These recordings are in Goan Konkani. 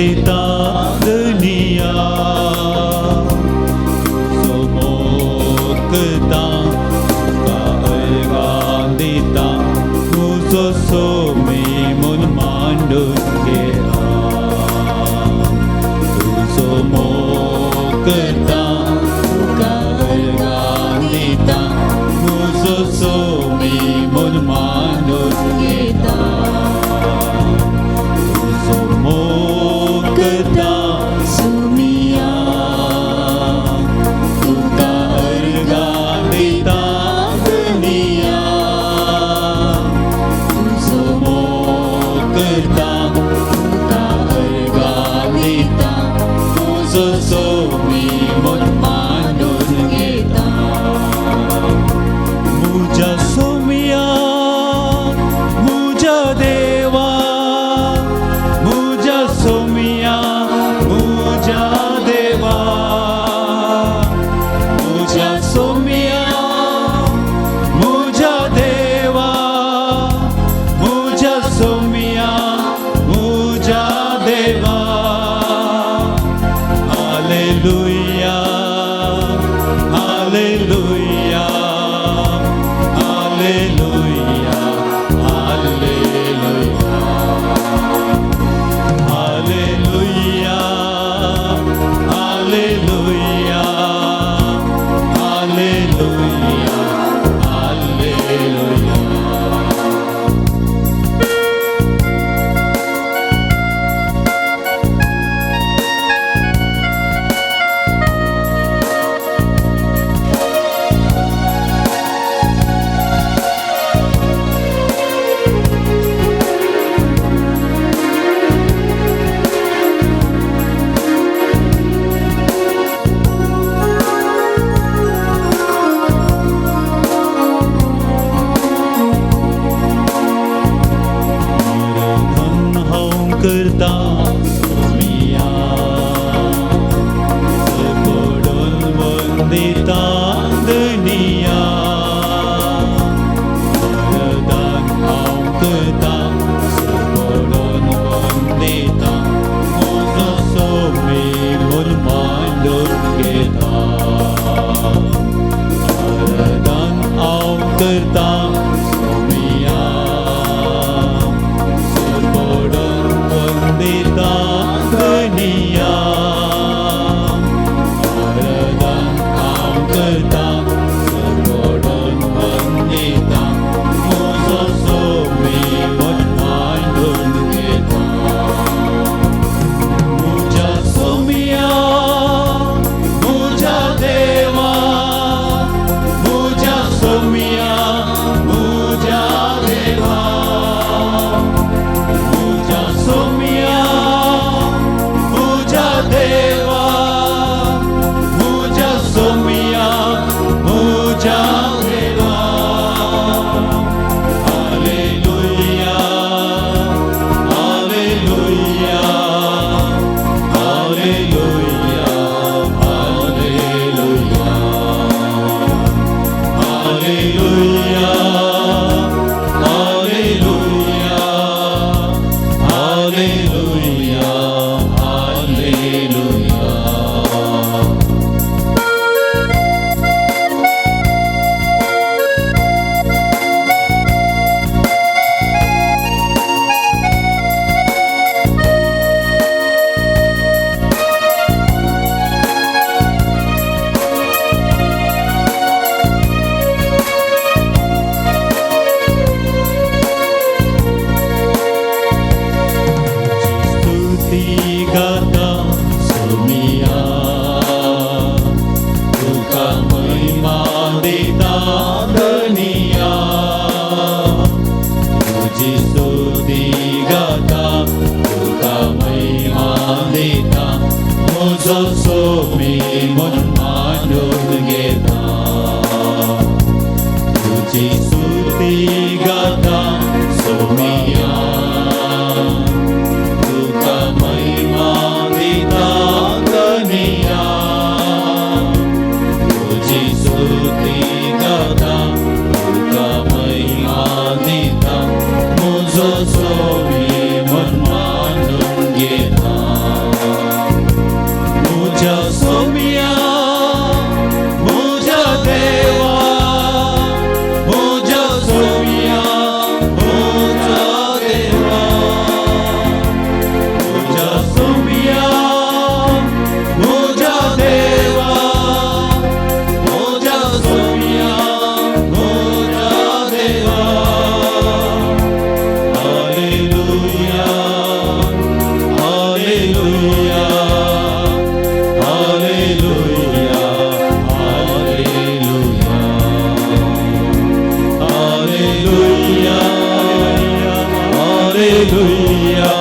दिता धनिया तुजो मोग करता तुका अर्गां दिता तुजो सोमी म्हूण मांडून घेता तुजो मोग करता तुका अर्गां दिता तुजो सोमी म्हूण मांडून घेता तुजो मोग करता सोमिया तुका अर्गां दिता धनिया तुजो मोग करता तुका अर्गां दिता तुजो सोमी म्हूण मानून घेता मुज्या सोमिया मुज्या देवा मुज्या सोमिया मुज्या देवा मुज्या सोमिया मुज्या देवा मुज्या सोमिया मुज्या देवा. हालेलुया, हालेलुया, हालेलुया, हालेलुया, हालेलुया, हालेलुया, हालेलुया, hallelujah. Hallelujah, hallelujah,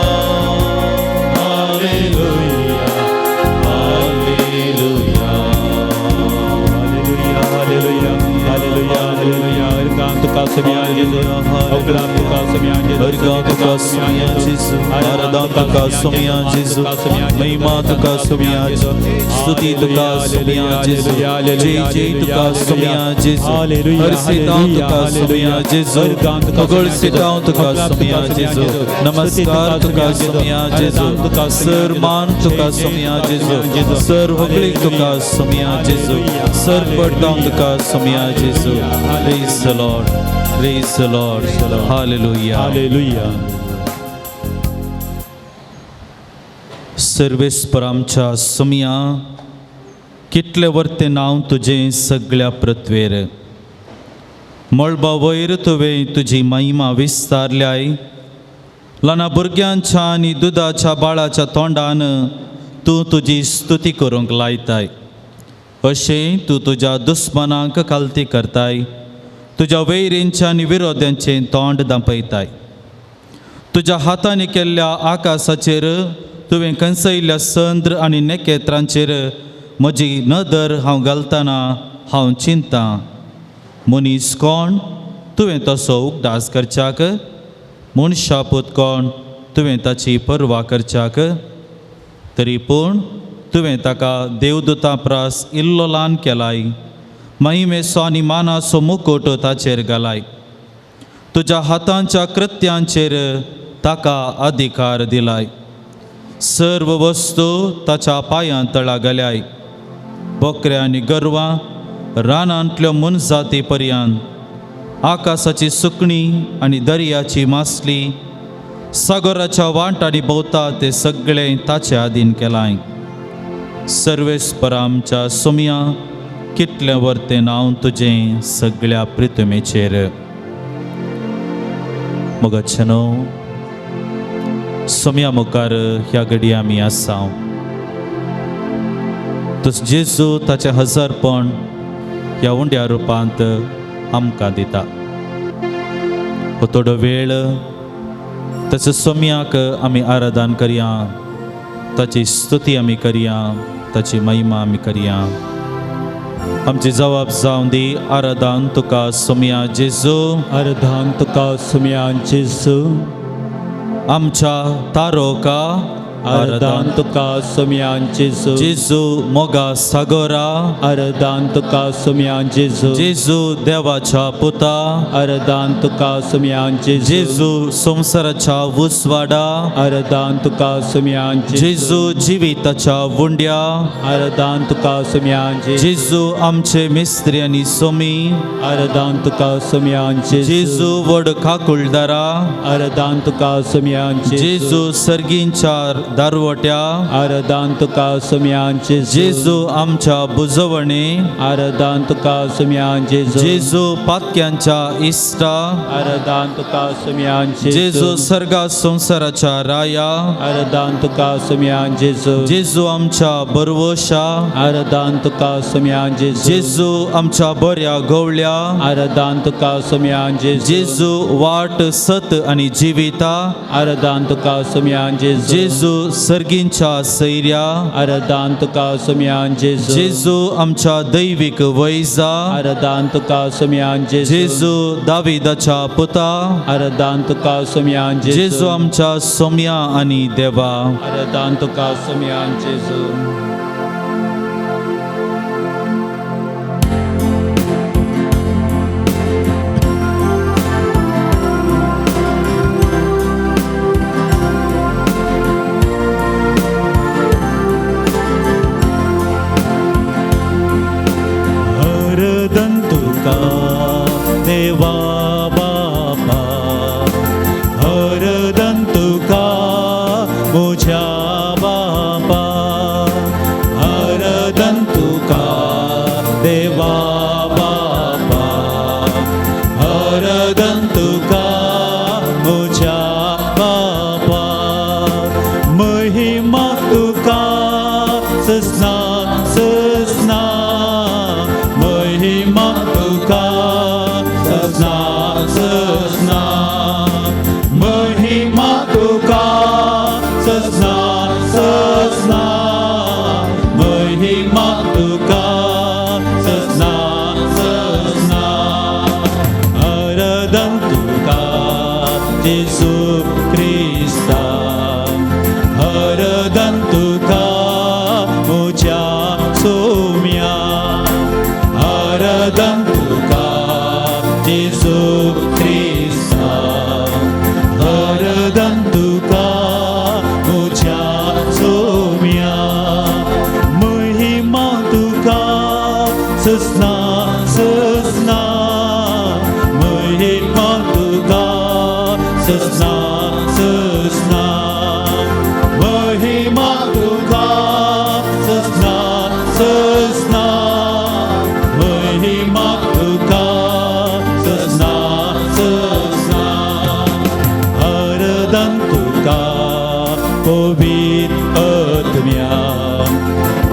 hallelujah. Hallelujah, hallelujah, hallelujah. अर्गां तुका समिया जेजू, अवगलां तुका समिया जेजू, अर्गां तुका समिया जेजू, आराधां तुका समिया जेजू, महिमा तुका समिया जेजू, स्तुती तुका समिया जेजू, जय जय तुका समिया जेजू, हर्षितां तुका समिया जेजू, अगोळसितां तुका समिया जेजू, नमस्कार तुका समिया जेजू, सर मान तुका समिया जेजू, सर होगळीक तुका समिया जेजू, सर पडदां तुका समिया जेजू. Praise the Lord, praise the Lord, hallelujah. Hallelujah. सर्वेस्पर आमच्या सोमया, कितले वर्ते नांव तुजें सगळ्या पृथ्वेर. मळबा वयर तुवें तुजी महिमा विस्तारल्याय. ल्हाना भुरग्यांच्या आनी दुदाच्या बाळाच्या तोंडान तूं तुजी स्तुती करूंक लायताय. अशें तूं तुज्या दुस्मानांक खालती करताय, तुज्या वैरींच्या आनी विरोध्यांचें तोंड दांपयताय. तुज्या हातांनी केल्ल्या आकाशाचेर तुवें कंसयल्ल्या संद्र आनी नखेत्रांचेर म्हजी नदर हांव घालतना हांव चिंतां, मनीस कोण तुवें तसो उगडास करच्याक, मनशापूत कोण तुवें ताची पर्वा करच्याक. तरी पूण तुवें ताका देवदूता प्रास इल्लो ल्हान केलाय, महिमेचो आनी मानाचो मुकुट ताचेर घालाय. तुज्या हातांच्या कृत्यांचेर ताका अधिकार दिलाय. सर्व वस्तू ताच्या पांयां तळा घाल्याय. बकऱ्या आनी गोरवां, रानांतल्यो मनजाती पर्यंत, आकाशाची सुकणीं आनी दर्याची मासली, सागराच्या वांटांनी भोंवता ते सगळें ताचे आदीन केलाय. सर्वेस्पर आमच्या सोमया, कितलें वर्तें नांव तुजें सगळ्या प्रितमेचेर. मोगाचे न्हू सोमया मुखार ह्या घडये आमी आसा. तस जेजू ताचें हजारपण ह्या उंड्या रुपांत आमकां दिता. हो थोडो वेळ ताच्या सोमयाक आमी आराधन करया, ताची स्तुती आमी करया, ताची महिमा आमी करया. आमची जबाब जावं दी आराधन तुका सोमया जेजू, आराधन तुका समिया जेजू, आमच्या तारोका आराधन तुका समिया जेजू, जेजू मोगा सागोरा, आराधन तुका समिया जेजू, जेजू देवाच्या पुता, आराधन तुका समिया जेजू, जेजू संवसाराच्या उजवाडा, आराधन तुका समिया जेजू जिविताच्या उंड्या, आराधन तुका समिया जेजू, जेजू आमचे मिस्त्री आनी सोमी, आराधन तुका समिया जेजू, जेजू व्हड काकुळदारा, आराधन तुका समिया जेजू सर्गींच्या दारवट्या, आराधन तुका समिया जेजू, जेजू आमच्या बुजवणे, आराधन तुका समिया जेजू, जेजू पातक्यांच्या इश्टा, आराधन तुका समिया जेजू सर्गा संवसाराच्या राया, आराधन तुका समिया जेजू, जेजू आमच्या बरवशा, आराधन तुका समिया जेजू, जेजू आमच्या बऱ्या गवळ्या, आराधन तुका समिया जेजू, जेजू वाट सत आनी जिविता, आराधन तुका समिया जेजू, जेजू सर्गींच्या सैर्या, आराधन तुका समिया जेजू, जेजू आमच्या दैवीक वैजा, आराधन तुका समिया जेजू, जेजू दाविदाच्या पुता, आराधन तुका समिया जेजू आमच्या सोम्या आनी देवा. आराधन तुका समिया जेजू. आराधन तुका देवा बापा, आराधन तुका म्हज्या बापा, जेजू क्रिस्ता हरदन तुका म्हज्या सोम्या हरदन तुका जेजू क्रिस्ता हरदन तुका म्हज्या सोम्या महिमा तुका ससना ससना महिमा तुका ससना ससना महिमा तुका ससना ससना महिमा तुका ससना ससना हरदन तुका पवित्र आत्म्या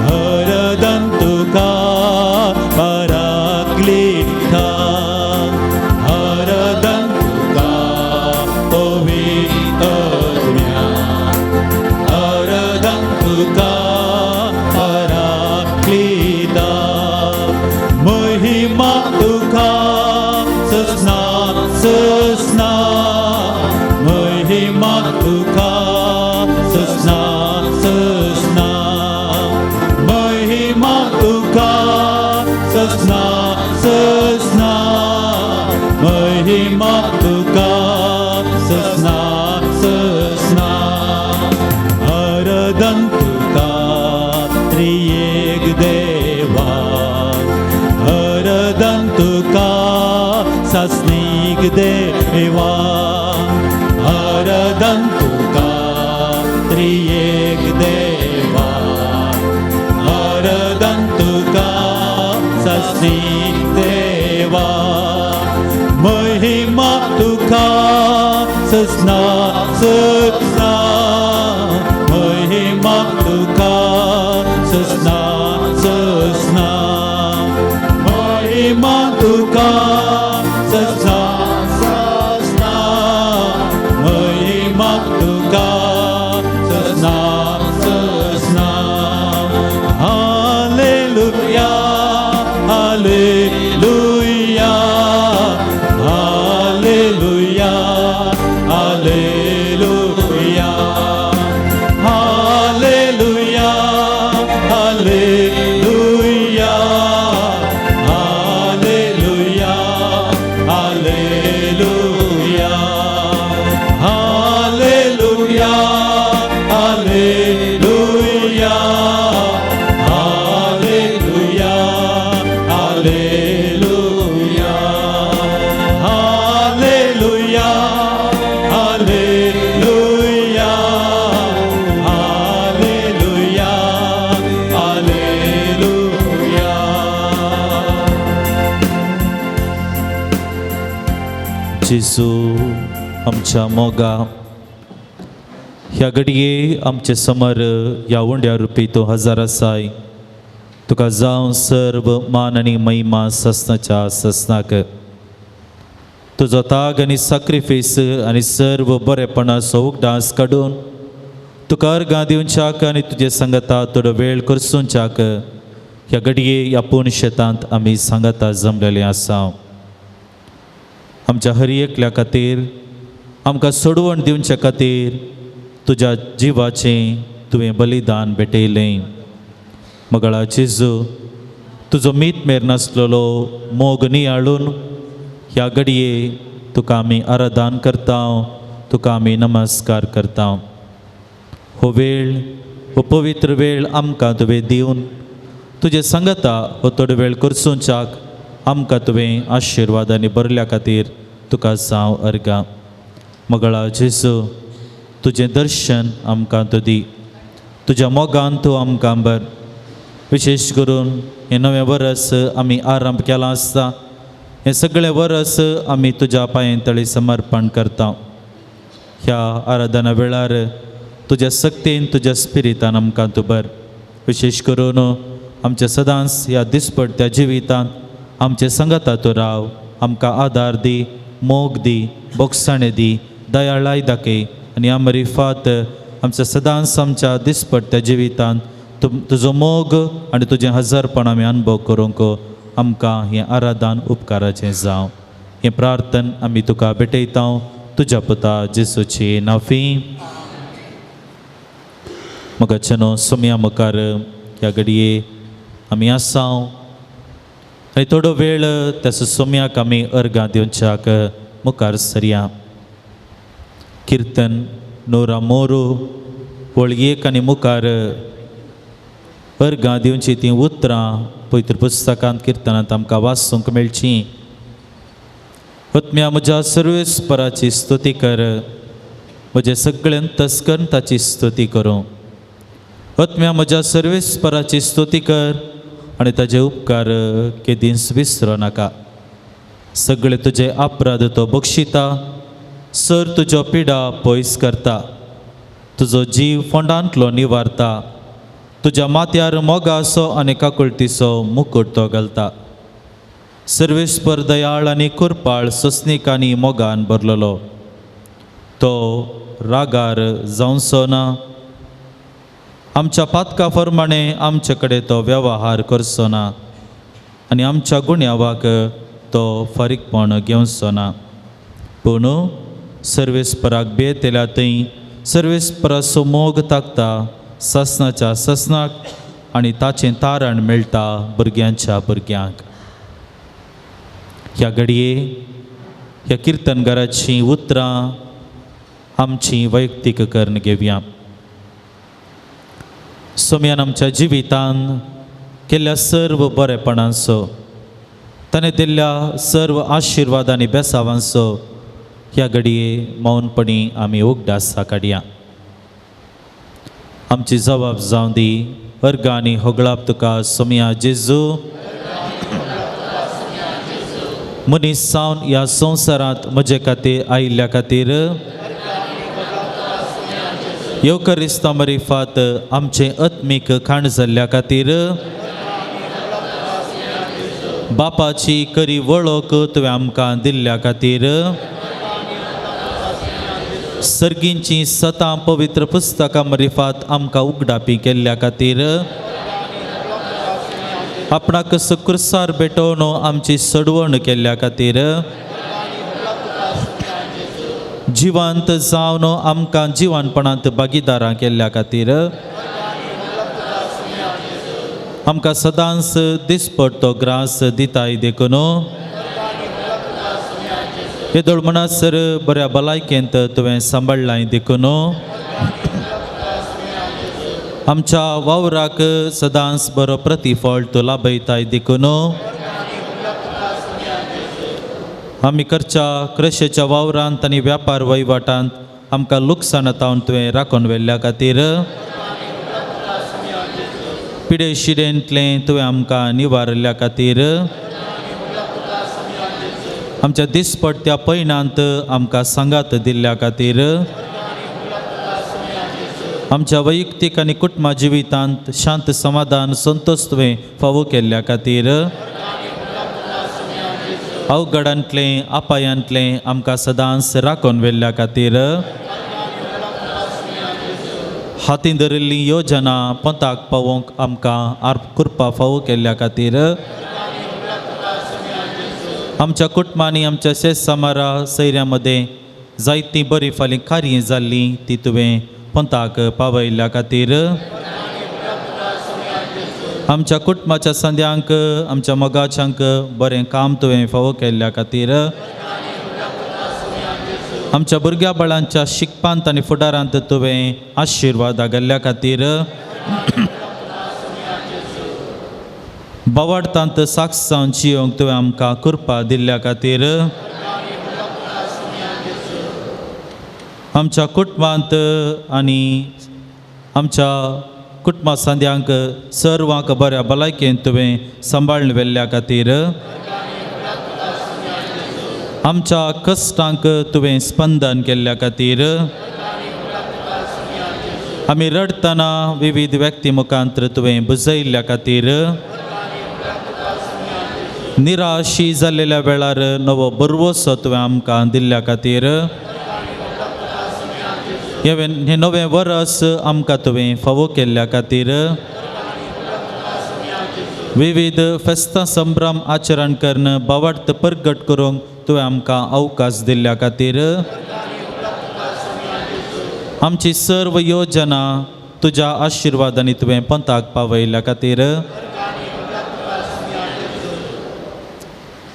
हरदन तुका पराक्लिता हरदन तुका पवित्र आत्म्या हरदन तुका पराक्लिता महिमा तुका ससना ससना महिमा तुका ससना ससना महिमा तुका ससना ससना महिमा तुका ससना ससना हरदन तुका त्रियेक देवा हरदन तुका ससनीक देवा हरदन तुका त्रियेक देवा हरदन तुका ससनीक देवा महिमा तुका ससना ससना महिमा तुका ससना ससना महिमा तुका ससना ससना महिमा तुका ससना ससना हालेलुया हालेलुया हालेलुया हालेलुया हालेलुया हालेलुया हालेलुया हालेलुया हालेलुया हालेलुया हालेलुया हालेलुया हालेलुया हालेलुया हालेलुया हालेलुया. जेजू आमच्या मोगा, ह्या घडये आमचे समर ह्या उंड्या रुपी तूं हजार आसाय. तुका जावं सर्व मान आनी महिमा ससनाच्या ससनाक. तुजो ताग आनी साक्रिफीस आनी सर्व बरेपणाचो उगडास काडून तुका अर्गां दिवच्याक आनी तुजे सांगता थोडो वेळ करसूच्याक ह्या घडये ह्या पूर्ण शेतांत आमी सांगता जमलेले आसा. आमच्या हर एकल्या खातीर आमकां सोडवण दिवचे खातीर तुज्या जिवाचें तुवें बलिदान भेटयलें. मगळा जेजू, तुजो मीत मेर नासलेलो मोग नियाळून ह्या घडये तुका आमी आराधन करता, तुका आमी नमस्कार करता. हो वेळ, हो पवित्र वेळ आमकां तुवें दिवन तुजें सांगता हो थोडो वेळ करसूच्याक आमकां तुवें आशिर्वादांनी भरल्या खातीर तुका जावं अर्गां. मगळा जेजू, तुजें दर्शन आमकां तूं दी, तुज्या मोगान तूं आमकां भर. विशेश करून हें नवें वरस आमी आरंभ केलां आसता, हें सगळें वरस आमी तुज्या पांये तळी समर्पण करता. ह्या आराधना वेळार तुज्या सक्तीन तुज्या स्पिरितान आमकां तूं भर. विशेश करून आमच्या सदांच ह्या दिसपडत्या जिवितांत आमचे संगता तूं राव, आमकां आदार दी, मोग दी, बोगसाणें दी, दयाळाय दाखय आनी आमरी फात आमच्या सदांच आमच्या दिसपडत्या जिवितांत तुजो मोग आनी तुजें हजारपण आमी अनुभव करूंक आमकां हें आराधन उपकाराचें जावं. हें प्रार्थन आमी तुका भेटयता तुज्या पुता जेसूची नाफी. मोगाच्यानो, सोमया मुखार ह्या घडये आमी आसाव आनी थोडो वेळ त्या सोमयाक आमी अर्गां दिवच्याक मुखार सरया. किर्तन नोरा मोरू वळगेक आनी मुखार अर्गां दिवची तीं उतरां पवित्र पुस्तकांत किर्तनांत आमकां वाचूंक मेळचीं. आत्म्या म्हज्या सर्वेस्पराची स्तुती कर, म्हजें सगळें अंतस्कर्ण ताची स्तुती करूं. आत्म्या म्हज्या सर्वेस्पराची स्तुती कर आनी ताजे उपकार केदींच विसरो नाका. सगळे तुजे अपराध तो बक्षिता, सर तुज्यो पिडा पयस करता, तुजो जीव फोंडांतलो निवारता, तुज्या माथ्यार मोगाचो आनी काकुळतीचो मुकुट तो घालता. सर्वेस्पर दयाळ आनी कुरपाळ, सोंसणीक आनी मोगान भरलेलो, तो रागार जावचो ना. आमच्या पातका प्रमाणे आमचे कडेन तो वेव्हार करचो ना आनी आमच्या गुन्यांवाक तो फारीकपण घेवचो ना. पूण सर्वेस्पराक भियेतल्या थंय सर्वेस्पराचो मोग ताकता सासणाच्या सासणाक आनी ताचें तारण मेळटा भुरग्यांच्या भुरग्यांक. ह्या घडये ह्या किर्तनगाराचीं उतरां आमची वैयक्तीक करून घेवया. सोमयान आमच्या जिवितान केल्ल्या सर्व बरेपणांचो, ताणें दिल्ल्या सर्व आशिर्वाद आनी बेसावांचो ह्या घडये मौनपणी आमी उगडास काडया. आमची जबाब जावं दी अर्गां आनी होगळाप तुका सोमया जेजू. मनीस जावन ह्या संवसारांत म्हजे खातीर आयिल्ल्या खातीर, येवकरिस्ता मरिफात आमचें आत्मीक खाण जाल्ल्या खातीर, बापाची करी वळख तुवें आमकां दिल्ल्या खातीर, सर्गींची सतां पवित्र पुस्तकां मरिफात आमकां उगडापी केल्ल्या खातीर, आपणाक कुर्सार भेटोवन आमची सडवण केल्ल्या खातीर, जिवंत जावन आमकां जिवानपणांत भागीदारां केल्ल्या खातीर, आमकां सदांच दिसपडतो ग्रास दिताय देखून येदोळ म्हणसर बऱ्या भलायकेंत तुवें सांबाळ्ळाय देखून, आमच्या वावराक सदांच बरो प्रतिफळ तूं लाभयताय देखून, आमी करच्या कृशेच्या वावरांत आनी व्यापार वहिवाटांत आमकां लुकसाण तावन तुवें राखून व्हेल्ल्या खातीर, पिडे शिरेंतलें तुवें आमकां निवारिल्ल्या खातीर, आमच्या दिसपडत्या पयणांत आमकां सांगात दिल्ल्या खातीर, आमच्या वैयक्तीक आनी कुटुंबा जिवितांत शांत समाधान संतोष तुवें फावो केल्ल्या खातीर, अवघडांतलें अपायांतलें आमकां सदांच राखून व्हेल्ल्या खातीर, हातीन धरिल्ली योजना पंथाक पावोवंक आमकां कृपा फावो केल्ल्या खातीर, आमच्या कुटुंबांनी आमच्या शेत समारा सैऱ्यां मदें जायतीं बरीं फालीं कार्यां जाल्लीं ती तुवें पंथाक पावयल्ल्या खातीर, आमच्या कुटुंबाच्या संद्यांक आमच्या मोगाच्यांक बरें काम तुवें फावो केल्ल्या खातीर, आमच्या भुरग्या बाळांच्या शिकपांत आनी फुडारांत तुवें आशिर्वाद घाल्ल्या खातीर, बावडतांत साक्ष जावन जियोंक तुवें आमकां कृपा दिल्ल्या खातीर, आमच्या कुटुंबांत आनी आमच्या कुटुंबा सांद्यांक सर्वांक बऱ्या भलायकेन तुवें सांबाळून व्हेल्ल्या खातीर, आमच्या कश्टांक तुवें स्पंदन केल्ल्या खातीर, आमी रडटना विविध व्यक्ती मुखांत तुवें बुजयल्ल्या खातीर, निराशी जाल्लेल्या वेळार नवो बरवसो तुवें आमकां दिल्ल्या खातीर, हें नवें वरस आमकां तुवें फावो केल्ल्या खातीर, विविध फेस्तां संभ्रम आचरण करून बावार्थ परगट करूंक तुवें आमकां अवकाश दिल्ल्या खातीर, आमची सर्व योजना तुज्या आशिर्वादांनी तुवें पंथाक पावयल्या खातीर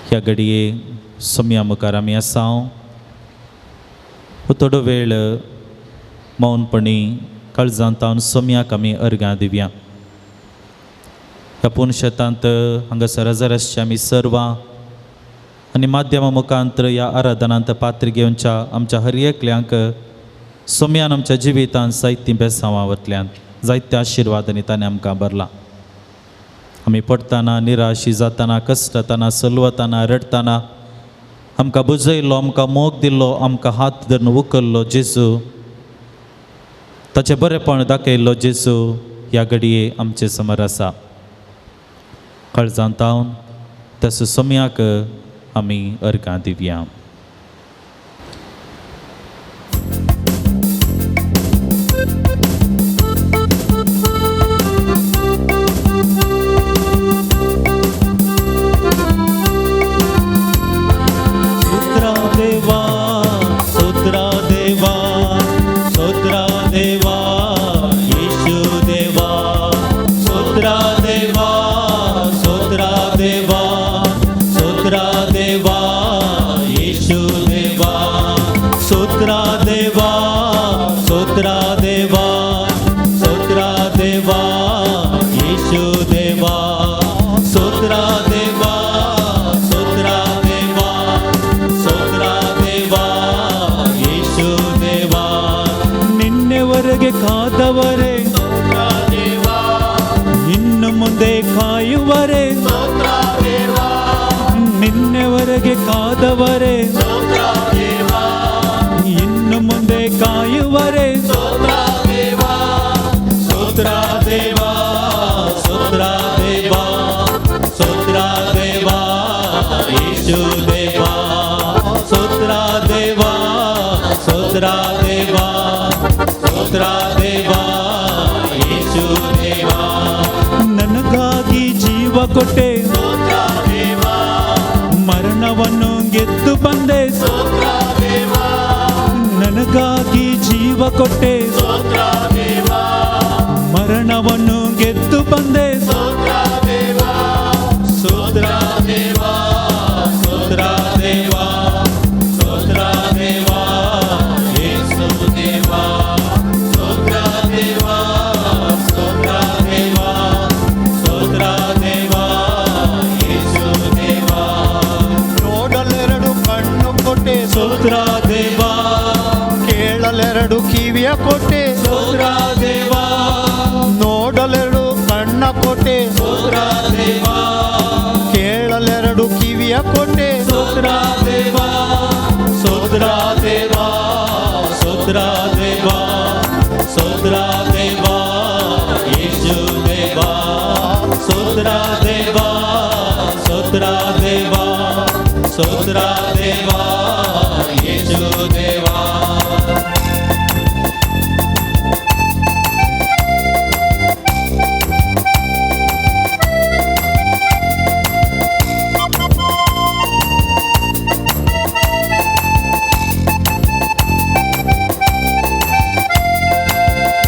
ह्या घडये सोम्या मुखार आमी आसा. थोडो वेळ मौनपणी काळजांत सोम्याक आमी अर्घां दिवया. ह्या पूर्ण शेतांत हांगासर हजर आसचे आमी सर्वां आनी माध्यमा मुखांत ह्या आराधनांत पात्र घेवच्या आमच्या हर एकल्यांक सोम्यान आमच्या जिवितांत जायतीं बेसांवां वतल्यान जायत्या आशिर्वादांनी ताणें आमकां भरला. आमी पडटना, निराशी जातना, कश्टतना, सलवतना, रडटना आमकां बुजयलो, आमकां मोग दिल्लो, आमकां हात धरून उखल्लो जेजू, ताचें बरेंपण दाखयल्लो जेजू ह्या घडये आमचे समोर आसा. काळजांत तसो सोम्याक आमी अर्घां दिवया. ಇನ್ನು ಮುಂದೆ ಕಾಯುವರೆ, ನಿನ್ನೆವರೆಗೆ ಕಾದವರೆ, ಇನ್ನು ಮುಂದೆ ಕಾಯುವರೆ. ಸ್ತೋತ್ರ ದೇವಾ, ಸ್ತೋತ್ರ ದೇವಾ, ಸ್ತೋತ್ರ ದೇವಾ, ಯೇಸು ದೇವಾ, ಸ್ತೋತ್ರ ದೇವಾ, ಸ್ತೋತ್ರ ದೇವಾ, ಸ್ತೋತ್ರ ದೇವಾ, ಯೇಸು ದೇವಾ. ನನಗಾಗಿ ಜೀವ ಕೊಟ್ಟೆ, ಮರಣವನ್ನು ಗೆದ್ದು ಬಂದೆ. ನನಗಾಗಿ ಜೀವ ಕೊಟ್ಟೆ, ಮರಣವನ್ನು ಗೆದ್ದು ಬಂದೆ. ಸ್ತೋತ್ರ ದೇವಾ, ಸ್ತೋತ್ರ ದೇವಾ, ಸ್ತೋತ್ರ ದೇವಾ, ಯೇಸು ದೇವಾ, ಸ್ತೋತ್ರ ದೇವಾ, ಸ್ತೋತ್ರ ದೇವಾ, ಸ್ತೋತ್ರ ದೇವಾ, ಯೇಸು ದೇವಾ. ನೋಡಲೆರಡು ಕಣ್ಣು ಕೊಟ್ಟೆ, ಸ್ತೋತ್ರ ದೇವಾ. ಕೇಳಲೆರಡು ಕಿವಿಯ ಕೊಟ್ಟೆ, ಸ್ತೋತ್ರ ದೇವಾ. ನೋಡಲೆರಡು ಕಣ್ಣ ಕೊಟ್ಟೆ, ಸ್ತೋತ್ರ ದೇವಾ. ಕೇಳಲೆರಡು ಕಿವಿಯ ಕೊಟ್ಟೆ, ಸ್ತೋತ್ರ ದೇವಾ, ಸ್ತೋತ್ರ ದೇವಾ, ಸ್ತೋತ್ರ ದೇವಾ, ಸ್ತೋತ್ರ ದೇವಾ, ಯೇಸು ದೇವಾ, ಸ್ತೋತ್ರ ದೇವಾ, ಸ್ತೋತ್ರ ದೇವಾ, ಸ್ತೋತ್ರ ದೇವಾ, ಯೇಸು ದೇವಾ.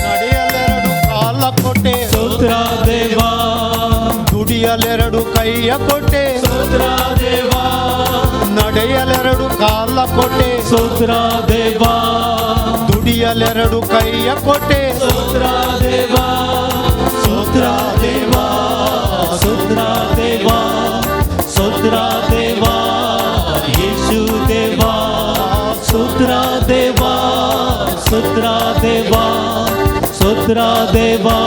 ನಡೆಯಲೆರಡು ಕಾಲ ಕೊಟ್ಟೆ, ಸ್ತೋತ್ರ ದೇವಾ. ದುಡಿಯಲೆರಡು ಕೈಯ ಕೊಟ್ಟೆ, ಸ್ತೋತ್ರ ದೇವಾ. ನಡೆಯಲೆರಡು ಕಾಲ ಕೊಟ್ಟೆ, ಸ್ತೋತ್ರ ದೇವಾ. ದುಡಿಯಲೆರಡು ಕೈಯ ಕೊಟ್ಟೆ, ಸ್ತೋತ್ರ ದೇವಾ, ಸ್ತೋತ್ರ ದೇವಾ, ಸ್ತೋತ್ರ ದೇವಾ, ಸ್ತೋತ್ರ ದೇವಾ, ಯೇಸು ದೇವಾ, ಸ್ತೋತ್ರ ದೇವಾ, ಸ್ತೋತ್ರ ದೇವಾ, ಸ್ತೋತ್ರ ದೇವಾ,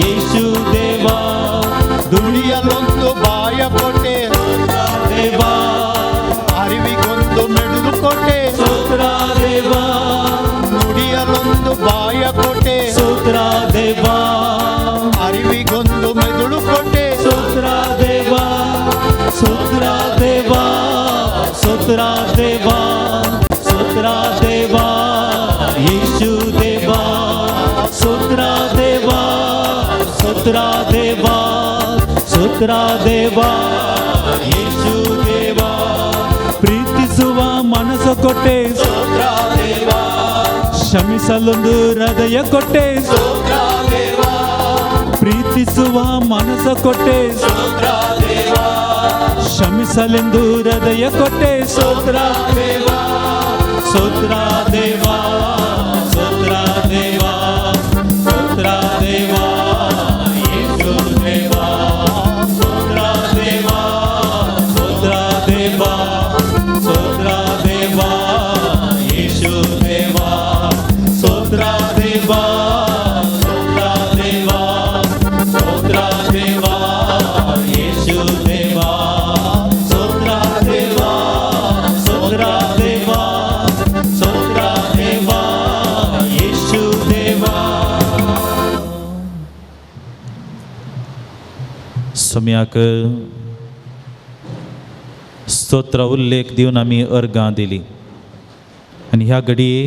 ಯೇಸು ದೇವಾ. ದುಡಿಯಲೊಂದು ಬಾಯ ಕೊಟ್ಟೆ, ದೇವಾ. ಅರಿವಿಗೊಂದು ಮೆಡುಲು ಕೊಟ್ಟೆ, ಸ್ತೋತ್ರ ದೇವಾ. ನುಡಿಯಲೊಂದು ಬಾಯ ಕೊಟ್ಟೆ, ಸ್ತೋತ್ರ ದೇವಾ. ಅರಿವಿಗೊಂದು ಮೆದುಳು ಕೊಟ್ಟೆ, ಸ್ತೋತ್ರ ದೇವಾ, ಸ್ತೋತ್ರ ದೇವಾ, ಸ್ತೋತ್ರ ದೇವಾ, ಸ್ತೋತ್ರ ದೇವಾ, ಯೇಸು ದೇವಾ, ಸ್ತೋತ್ರ ದೇವಾ, ಸ್ತೋತ್ರ ದೇವಾ, ಸ್ತೋತ್ರ ದೇವಾ, ಯೇಸು ದೇವಾ. ಪ್ರೀತಿಸುವ ಮನಸ್ಸು ಕೊಟ್ಟೆ, ಸ್ತೋತ್ರ ದೇವಾ. ಕ್ಷಮಿಸಲೊಂದು ಹೃದಯ ಕೊಟ್ಟೆ, ಪ್ರೀತಿಸುವ ಮನಸ್ಸ ಕೊಟ್ಟೆ, ಕ್ಷಮಿಸಲೆಂದು ಹೃದಯ ಕೊಟ್ಟೆ. ಸ್ತೋತ್ರ ದೇವಾ, ಸ್ತೋತ್ರ ದೇವಾ, ಸ್ತೋತ್ರ ದೇವಾ, ಸ್ತೋತ್ರ ದೇವಾ, ಯೇಸು ದೇವಾ, ಸ್ತೋತ್ರ ದೇವಾ, ಸ್ತೋತ್ರ ದೇವಾ, ಸ್ತೋತ್ರ ದೇವಾ, ಯೇಸು ದೇವಾ, ಸ್ತೋತ್ರ ದೇವಾ, ಸ್ತೋತ್ರ ದೇವಾ, ಸ್ತೋತ್ರ ದೇವಾ, ಯೇಸು ದೇವಾ, ಸ್ತೋತ್ರ ದೇವಾ, ಸ್ತೋತ್ರ ದೇವಾ, ಸ್ತೋತ್ರ ದೇವಾ, ಯೇಸು ದೇವಾ. सम्याक स्तोत्र उल्लेख दिवन आमी अर्गां दिली आनी ह्या घडये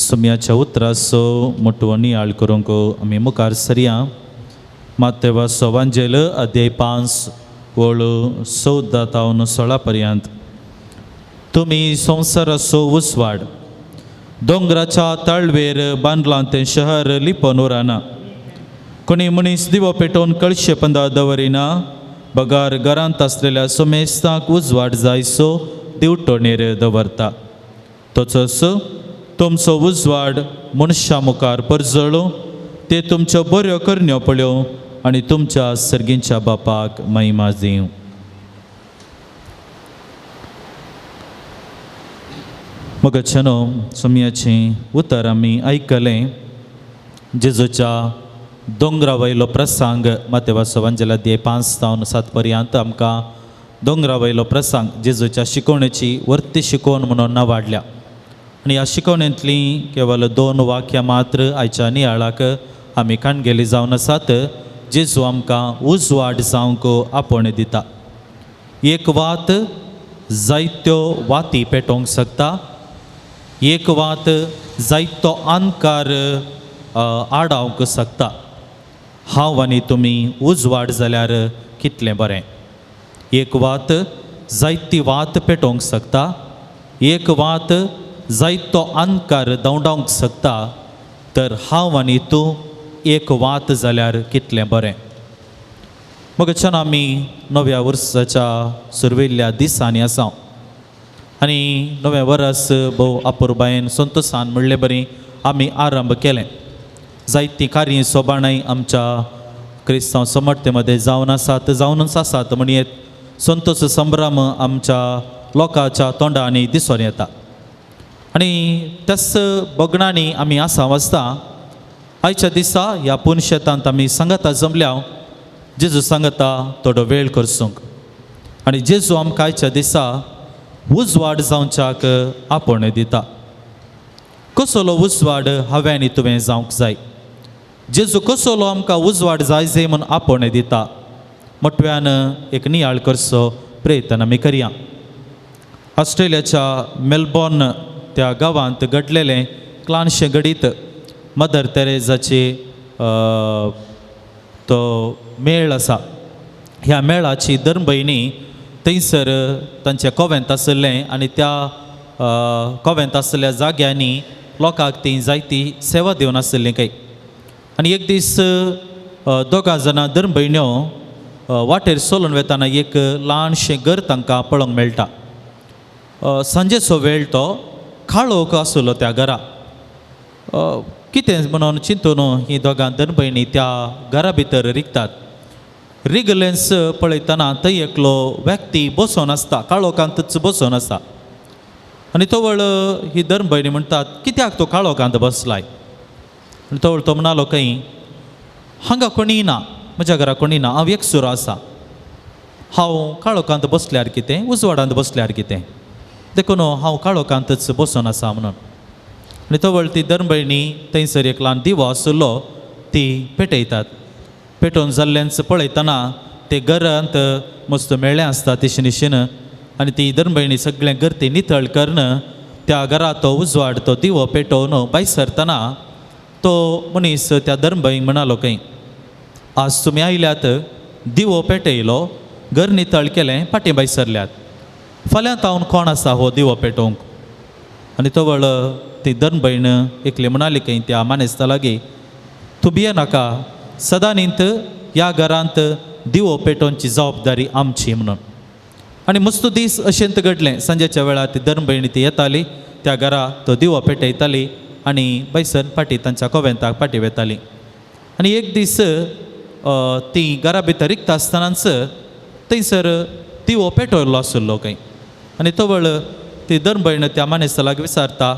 सम्याच्या उतराचो मोटवो नियाळ करूंक आमी मुखार सरया. मातेवा सवांजेल अध्याय 5 वळ 14 तावन 16 पर्यंत. तुमी संवसाराचो उजवाड, दोंगराच्या ताळवेर बांदलां तें शहर लिपोन उरना. कोणी मनीस दिवो पेटोवन कळशे पंदा दवरिना, बगार घरांत आसलेल्या सोमेस्तांक उजवाड जायसो दिवटणेर दवरता. तसोच तुमचो उजवाड मनशां मुखार परजळो, ते तुमच्यो बऱ्यो करण्यो पळयो आनी तुमच्या सर्गींच्या बापाक महिमा दिवं. मगच्छनो सोमयाचें उतर आमी आयकलें. जेजूच्या दोंगरा वयलो प्रसंग मातेवा सवांजेला अध्याय 5 तावन 7 पर्यंत आमकां दोंगरा वयलो प्रसंग जेजूच्या शिकवणेची वर्ती शिकवण म्हणून नावाडल्या. आनी ह्या शिकवणेंतलीं केवल 2 वाक्यां मात्र आयच्या नियाळाक आमी काणगेली जावन आसात. जेजू आमकां उजवाड जावंक आपोवणें दिता. एक वात जायत्यो वाती पेटोवंक शकता, एक वात जायतो अंधकार आडावंक शकता. हांव आनी तुमी उजवाड जाल्यार कितलें बरें. एक वात जायती वात पेटोवंक शकता, एक वात जायतो अंधकार धांवडावंक शकता, तर हांव आनी तूं एक वात जाल्यार कितलें बरें. मगच्यान आमी नव्या वर्साच्या सुरवेल्ल्या दिसांनी आसा आनी नवें वर्स भोव अपुरबायेन संतोसान म्हणले बरी आमी आरंभ केलें. जायतीं कार्य सोबाणांय आमच्या क्रिस्तांव समर्थे मदें जावन आसात, जावनूच आसात म्हणयेत संतोष संभ्रम आमच्या लोकांच्या तोंडांनी दिसून येता. आनी त्याच बगणांनी आमी आसा वाचता. आयच्या दिसा ह्या पुनशेतांत आमी सांगाता जमल्या जेजू सांगता थोडो वेळ करसूंक आनी जेजू आमकां आयच्या दिसा उजवाड जावच्याक आपोवणें दिता. कसलो उजवाड हांवें आनी तुवें जावंक जाय? जेजू कसलो आमकां उजवाड जाय जाय म्हूण आपोवणें दिता. मोटव्यान एक नियाळ करचो प्रयत्न आमी करया. ऑस्ट्रेलियाच्या मेलबॉर्न त्या गांवांत घडलेलें ल्हानशें घडीत मदर तेरेजाची तो मेळ आसा. ह्या मेळाची धर्मभयणी थंयसर तांचें कोवेंत आशिल्लें आनी त्या कोवेंत आशिल्ल्या जाग्यांनी लोकांक ती जायती सेवा दिवन आशिल्ली खंय. आनी एक दीस दोगां जाणां धर्मभयण्यो वाटेर चलून वेताना एक ल्हानशें घर तांकां पळोवंक मेळटा. सांजेचो वेळ तो काळोख आशिल्लो त्या घरा. कितें म्हणून चिंतून ही दोगां धर्मभयणी त्या घरा भितर रिगतात. रिगलेंस पळयतना थंय एकलो व्यक्ती बसोन आसता, काळोखांतच बसोन आसता. आनी तवळ ही धर्मभयणी म्हणटात, कित्याक तो काळोखांत बसलाय? आनी तवळ तो म्हणालो खंय, हांगा कोणीय ना, म्हज्या घरा कोणीय ना, हांव एकसुरो आसा. हांव काळोखांत बसल्यार कितें, उजवाडांत बसल्यार कितें, देखून हांव काळोखांतच बसोन आसा म्हणून. आनी तवळ ती धर्मभयणी थंयसर एक ल्हान दिवो आशिल्लो ती पेटयतात. पेटोवन जाल्ल्यान पळयतना ते घरांत मस्त मेळ्ळें आसता तशें निशेन. आनी ती धर्मभयणी सगळें गर्ती नितळ करून त्या घरा तो उजवाड तो दिवो पेटोवन भायर सरतना तो मनीस त्या धर्मभयणीक म्हणालो खंय, आज तुमी आयल्यात, दिवो पेटयलो, घर नितळ केलें, फाटीं भायर सरल्यात, फाल्यां तावन कोण आसा हो दिवो पेटोवंक? आनी तवळ ती ती धर्म भयण एकली म्हणाली खंय त्या मानेस्ता लागीं, तूं भियेनाका, सदांनीत ह्या घरांत दिवो पेटोवची जबाबदारी आमची म्हणून. आनी मस्तू दीस अशेंत घडलें. सांजेच्या वेळार ती धर्म भयणी ती येताली त्या घरा, तो दिवो पेटयताली आनी बैसन फाटी तांच्या कोवेंताक फाटी वेताली. आनी एक दीस ती घरा भितर रिक्त आसतनाच थंयसर दिवो पेटवल्लो आशिल्लो खंय. आनी तवळ ती धर्म भयण त्या मानेस्ता लागीं विचारता,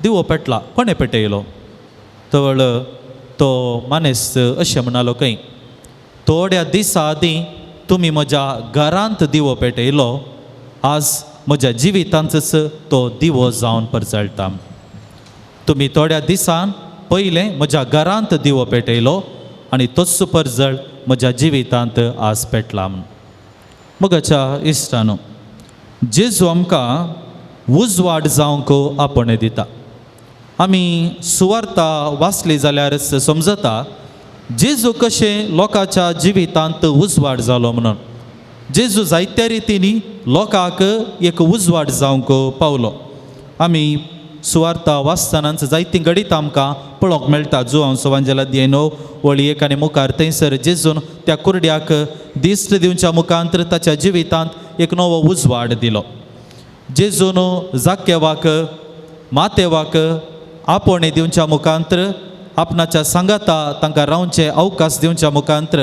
दिवो पेटला, कोणें पेटयलो? तवळ तो मानेस्त अशें म्हणालो खंय, थोड्या दिसां आदीं तुमी म्हज्या घरांत दिवो पेटयलो, आज म्हज्या जिवितांतच तो दिवो जावन परजळटा. तुमी थोड्या दिसान पयलें म्हज्या घरांत दिवो पेटयलो आनी तोच परजळ म्हज्या जिवितांत आज पेटला म्हूण. मोगाच्या इश्टानो, जेजू आमकां उजवाड जावंक आपोवणें दिता. आमी सुवार्ता वाचली जाल्यार समजता जेजू कशें लोकांच्या जिवितांत उजवाड जालो म्हणून. जेजू जायत्या रितींनी लोकांक एक उजवाड जावंक पावलो. आमी सुवार्ता वाचतनाच जायतीं घडीत आमकां पळोवंक मेळटा. जुवांव सुवांजेला 9 वळी 1 आनी मुखार थंयसर जेजून त्या कुरड्याक दिश्ट दिवच्या मुखांत ताच्या जिवितांत एक नवो उजवाड दिलो. जेजून जाकेवाक मातेवाक आपोवणें दिवच्या मुखांत आपणाच्या सांगाता तांकां रावचे अवकाश दिवच्या मुखांत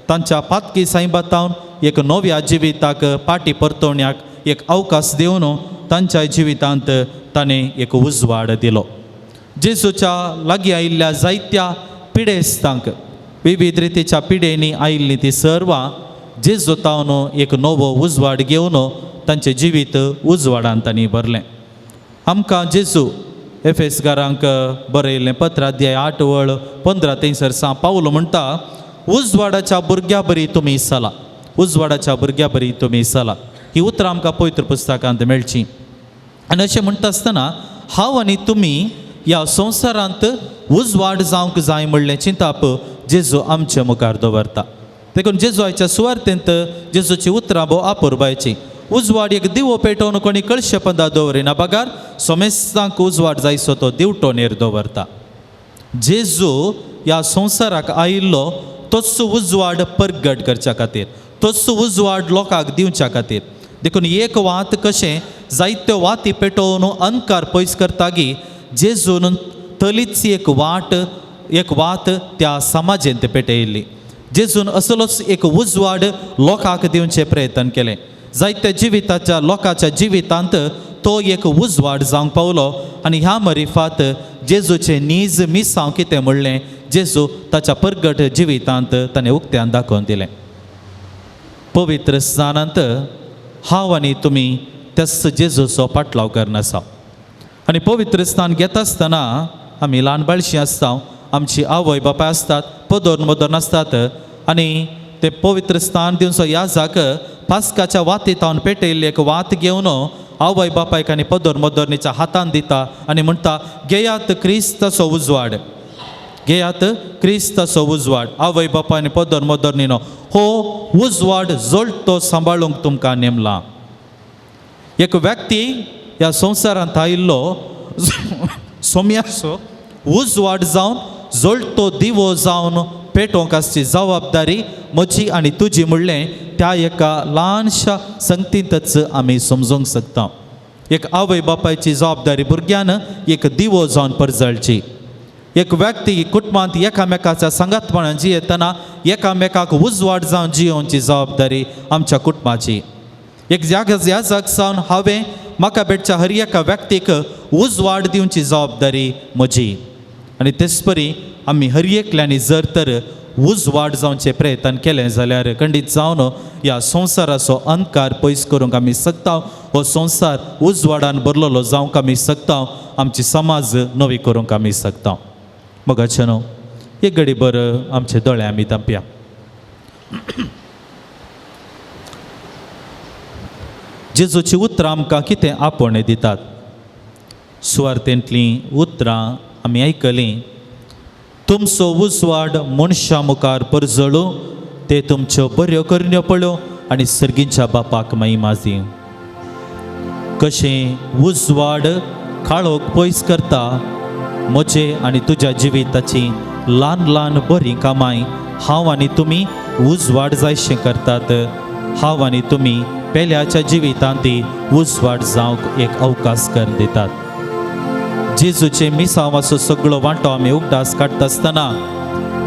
तांच्या पातकी सायबातावन एक नव्या जिविताक पाटी परतवण्याक एक अवकाश दिवन तांच्या जिवितांत ताणें एक उजवाड दिलो. जेजूच्या लागीं आयिल्ल्या जायत्या पिडेस्तांक विविध रितीच्या पिडेंनी आयिल्लीं ती सर्वां जेजू तावन एक नवो उजवाड घेवन तांचें जिवीत उजवाडान तांणी भरलें. आमकां जेजू एफेसगारांक बरयल्लें पत्र अध्याय 8 वळ 15 थंयसर सां पावलो म्हणटा, उजवाडाच्या भुरग्या बरी तुमी चला, उजवाडाच्या भुरग्या बरी तुमी चला. ही उतरां आमकां पवित्र पुस्तकांत मेळची. आनी अशें म्हणटा आसतना हांव आनी तुमी ह्या संवसारांत उजवाड जावंक जाय म्हणलें चिंताप जेजू आमचे मुखार दवरता. देखून जेजू आयच्या सुवार्तेंत जेजूची उतरां भोव आपुरबायची. उजवाड एक दिवो पेटोवन कोणी कळशे पंदा दवरिना बगार सोमेस्तांक उजवाड जायसो तो दिवटोनेर दवरता. जेजू ह्या संवसाराक आयिल्लो तोच उजवाड परगट करच्या खातीर, तोच उजवाड लोकांक दिवच्या खातीर. देखून एक वात कशें जायत्यो वाती पेटोवन अंधकार पयस करतागी जेजून तलीच एक वाट एक वात त्या समाजेंत पेटयल्ली. जेजून असलोच एक उजवाड लोकांक दिवचें प्रयत्न केलें. जायत्या जिविताच्या लोकांच्या जिवितांत तो एक उजवाड जावंक पावलो. आनी ह्या मरिफात जेजूचें नीज मिसांव कितें म्हणलें जेजू ताच्या परगट जिवितांत ताणें उक्त्यान दाखोवन दिलें. पवित्र स्नानांत हांव आनी तुमी त्याच जेजूचो पाटलाव करनासा. आनी पवित्र स्नान घेता आसतना आमी ल्हान बाळशीं आसता, आमची आवय बापाय आसतात, पदोर मदोर नासतात. आनी ते पवित्र स्नान दिवचो ह्या जाक पास्काच्या वातीतावन पेटयल्ली एक वात घेवन आवय बापायक आनी पदोर मदोरणीच्या हातान दिता आनी म्हणटा, घेयात क्रिस्ताचो उजवाड, घेयात क्रिस्ताचो उजवाड. आवय बापाय आनी पदोर मदोरणीनो हो उजवाड जोडतो सांबाळूंक तुमकां नेमला. एक व्यक्ती ह्या संवसारांत आयिल्लो सोम्याचो उजवाड जावन जोडतो दिवो जावन पेटोवंक आसची जबाबदारी म्हजी आनी तुजी म्हणलें त्या एका ल्हानशा संगतींतच आमी समजूंक शकता. एक आवय बापायची जबाबदारी भुरग्यान एक दिवो जावन परजळची. एक व्यक्ती कुटुंबांत एकामेकाच्या सांगातपणान जियेतना एकामेकाक उजवाड जावन जियोवची जबाबदारी आमच्या कुटुंबाची. एक ह्या जाग सावन हांवें म्हाका भेटच्या हर एका व्यक्तीक उजवाड दिवची जबाबदारी म्हजी. आनी तेच परी आमी हर एकल्यांनी जर तर उजवाड जावचें प्रयत्न केलें जाल्यार खंडीत जावन ह्या संवसाराचो अंधकार पयस करूंक आमी शकता. हो संवसार उजवाडान भरलेलो जावंक आमी शकता. आमची समाज नवी करूंक आमी शकता. मोगाचे न्हू एक घडी बर आमचे दोळे आमी धांपया. जेजूची उतरां आमकां कितें आपोवणें दितात. सुवार्तेंतलीं उतरां आमी आयकलीं. तुमचो उजवाड मनशां मुखार परजळूं, ते तुमच्यो बऱ्यो करण्यो पळोवं आनी सर्गींच्या बापाक महिमा दिवं. कशें उजवाड काळोख पयस करता, म्हजे आनी तुज्या जिविताची ल्हान ल्हान बरीं कामांय हांव आनी तुमी उजवाड जायशें करतात. हांव आनी तुमी पेल्याच्या जिवितांत ती उजवाड जावंक एक अवकाश करून दितात. जेजूचे मिसांवाचो सगळो वांटो आमी उगडास काडटा आसतना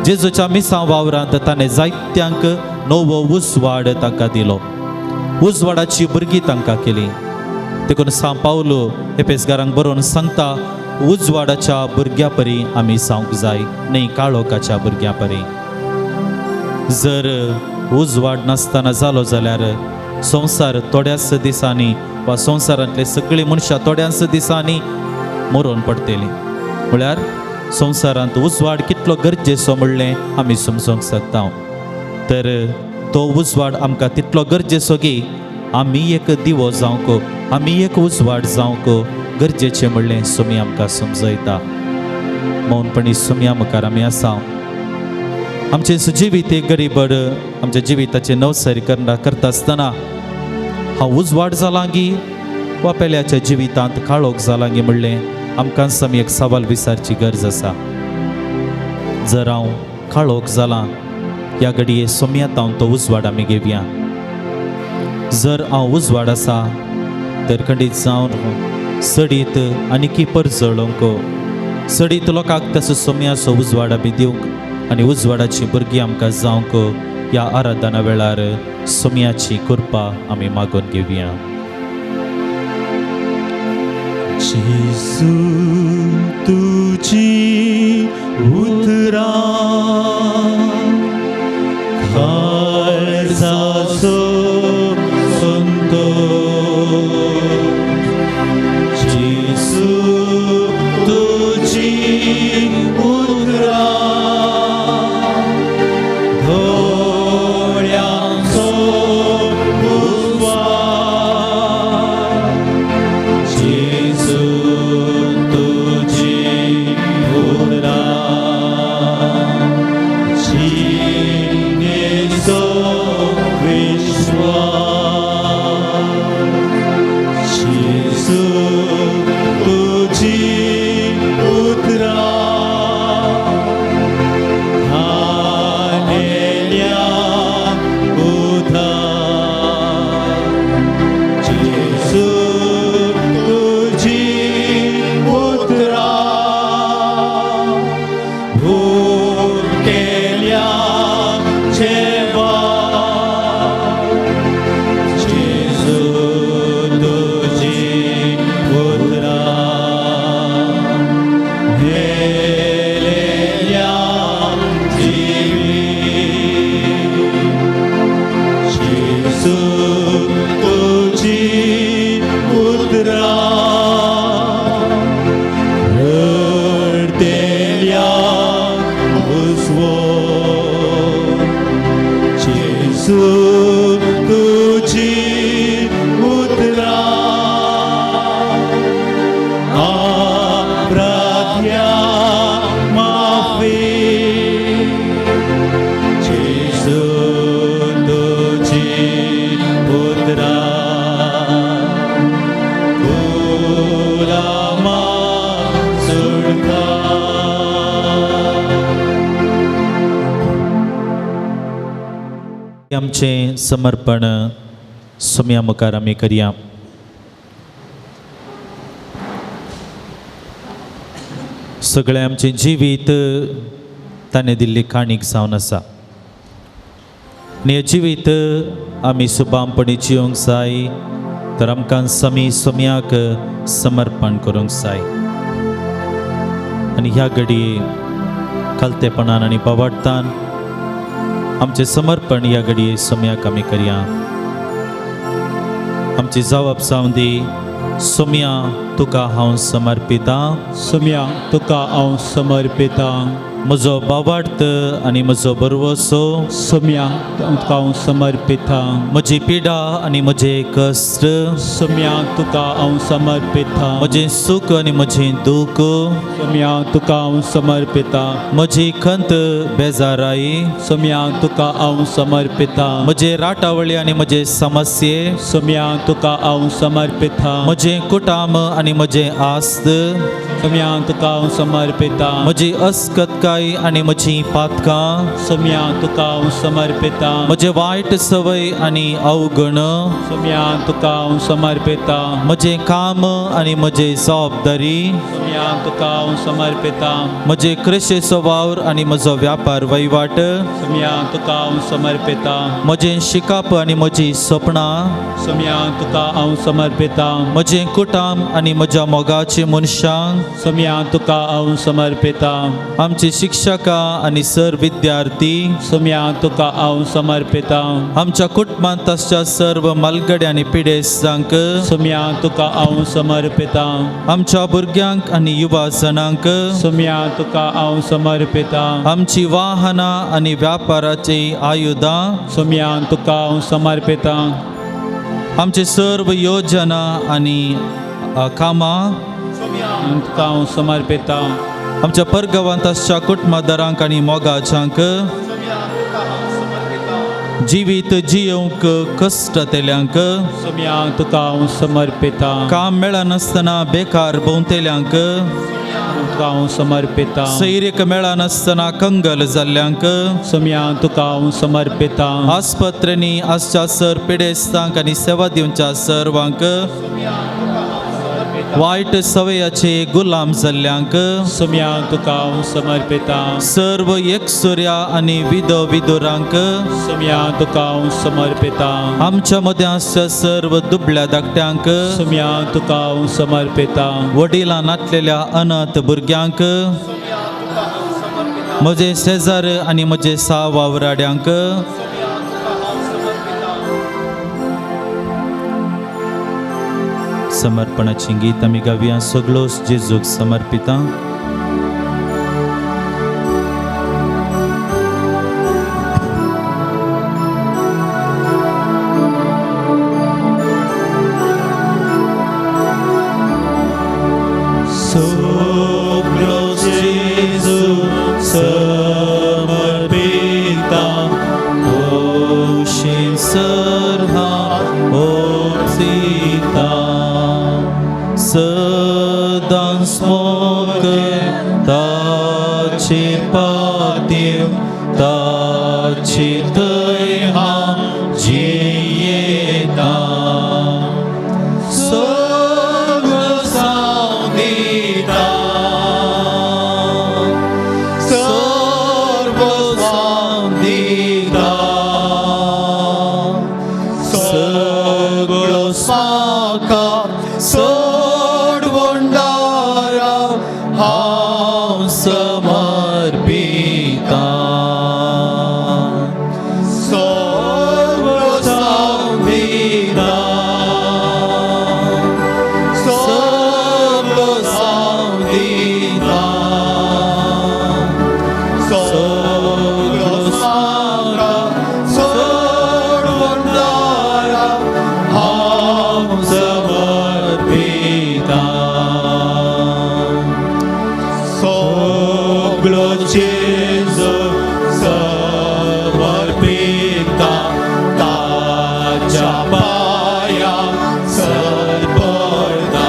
जेजूच्या मिसांव वावरांत ताणें जायत्यांक नवो उजवाड तांकां दिलो, उजवाडाची भुरगीं तांकां केली. देखून सांव पावलो एपेसगारांक बरोवन सांगता, उजवाडाच्या भुरग्यां परी आमी जावंक जाय, न्हय काळोखाच्या भुरग्यां परी. जर उजवाड नासतना जालो जाल्यार संवसार थोड्याच दिसांनी वा संवसारांतले सगळीं मनशां थोड्याच दिसांनी मरोन पडटलीं. म्हळ्यार संवसारांत उजवाड कितलो गरजेचो म्हणलें आमी समजोंक शकता. तर तो उजवाड आमकां तितलो गरजेचो की आमी एक दिवो जावंक, आमी एक उजवाड जावंक गरजेचें म्हणलें सुमी आमकां समजयता. मौनपणी सुमया मुखार आमी आसा. आमचें सुजिवीत एक गरीबड आमच्या जिविताचें नवसरी करता आसतना हांव उजवाड जालां गी वा पेल्याच्या जिवितांत काळोख जालां गी म्हणलें आमकां समी एक सवाल विचारची गरज आसा. जर हांव काळोख जालां ह्या घडये सोमयांत हांव तो उजवाड आमी घेवया. जर हांव उजवाड आसा तर खंडीत जावन सडीत आनीकी परजळोंक, सडीत लोकांक तसो सोमयाचो उजवाड आमी दिवंक आनी उजवाडाची भुरगीं आमकां जावंक ह्या आराधना वेळार सोमयाची कृपा आमी मागून घेवया. जेजू तुजी उतरां काळजाचो संतोष, जेजू तुजी उतरां दोळ्यांचो उजवाड, जेजू तुजी उतरां जिणेचो विश्वास, जेजू तुजी उतरां खालेल्या उदार, जेजू तुजी उतरां भुकेल्या जेवण, जेजू तुजी उतरां मेलेल्या जिवीत, जेजू तुजी उतरां रडतेल्या उजवो, जेजू तुजी उतरां अपराध्या माफी, जेजू तुजी उतरां गुलामा सुटका. आमचें समर्पण सोमया मुखार आमी करया. सगळें आमचें जिवीत ताणें दिल्ली काणीक जावन आसा आनी हें जिवीत आमी सुबामपणी जिवंक जाय तर आमकां समी सोमयाक समर्पण करूंक जाय. आनी ह्या घडये खालतेपणान आनी पवाडतान आमचें समर्पण ह्या घडये सोमयाक आमी करया. आमची जावप जावं दी सोमया तुका हांव समर्पितां, सोमया तुका हांव समर्पितां, म्हजो बावार्थ आनी म्हजो बरवसो, सोमया तुका हांव समर्पितां, म्हजी पिडा आनी म्हजे कश्ट, सोमया तुका हांव समर्पितां, म्हजें सूख आनी म्हजें दूख, सोमया तुका हांव समर्पितां, म्हजी खंत बेजाराय, सोमया तुका हांव समर्पितां, म्हजे राटावळी आनी म्हजे समस्ये, सोमया तुका हांव समर्पितां, म्हजें कुटाम आनी आनी म्हजें आस्त, सोम्या तुका हांव समर्पितां। म्हजी अस्कतकाय आनी म्हजी पातकां, सोम्या तुका हांव समर्पितां। म्हजे वायट संवय आनी अवगुण, सोम्या तुका हांव समर्पितां। म्हजें काम आनी म्हजी जबाबदारी, सोम्या तुका हांव समर्पितां। म्हजे कृशेचो वावर आनी म्हजो व्यापार वहिवाट, सोम्या तुका हांव समर्पितां। म्हजें शिकप आनी म्हजी सपनां, सोम्या तुका हांव समर्पितां। म्हजें कुटाम आनी म्हज्या मोगाची मनशांक, सोम्या तुका हांव समर्पितां। आमची शिक्षकां आनी सर विद्यार्थी, सोम्या तुका हांव समर्पितां। आमच्या कुटुंबांत आसच्या सर्व मालगडे आनी पिडेस्तांक, सोम्या तुका हांव समर्पितां। आमच्या भुरग्यांक आनी युवा जणांक, सोम्या तुका हांव समर्पितां। आमची वाहनां आनी व्यापाराची आयुधां, सोम्या तुका हांव समर्पितां। आमची सर्व योजना आनी कामां, तुका हांव समर्पितां। आमच्या परगांवांत आसच्या कुटुंबादारांक आनी मोगाच्यांक, जिवीत जियोवंक कश्ट तेल्यांक, सोम्या तुका हांव समर्पितां। काम मेळनासतना बेकार भोंवतेल्यांक, तुका हांव समर्पितां। सैरीक मेळनासतना कंगल जाल्ल्यांक, सोम्या तुका हांव समर्पितां। आस्पत्रेंनी आसच्या सर पिडेस्तांक आनी सेवा दिवच्या सर्वांक, वायट सवयाचे गुलाम जाल्ल्यांक, सोम्या तुका हांव समर्पितां। सर्व एकसुऱ्या आनी विदो विदुरांक, सोम्या तुका हांव समर्पितां। आमच्या मदें आसच्या सर्व दुबळ्या धाकट्यांक, सोम्या तुका हांव समर्पितां। वडिलां नातलेल्या अनाथ भुरग्यांक, म्हजे शेजार आनी म्हजे सा वावराड्यांक, समर्पणाची गीत आमी गावया। सगळोच जेजूक समर्पितां। सगळो जेजू समर्पितां। ओशी सर हांव ओसीतां, सदांच मोग ताचे पातीव, ताचे थंय हांव जियेतां। सगळो साव दितां, सर्व साव दितां, सगळो म्हाका सोडवणदारा हांव समर्पितां। सगळो साव दितां, सगळो साव दितां, सगळो म्हाका सोडवणदारा हांव समर्पितां। सगळो जेजू समर्पितां। ताच्या पांया सरपळटां,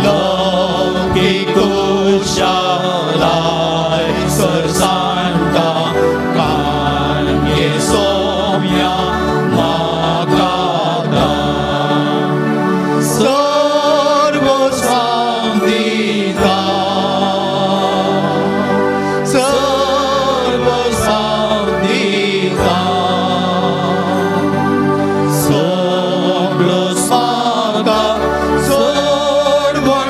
लौकीक कुशालाय सरसाणटा, काणगे सोम्या म्हाका दान। सर्व साव दितां, सर्व साव दितां, सगळो म्हाका सोडवणदारा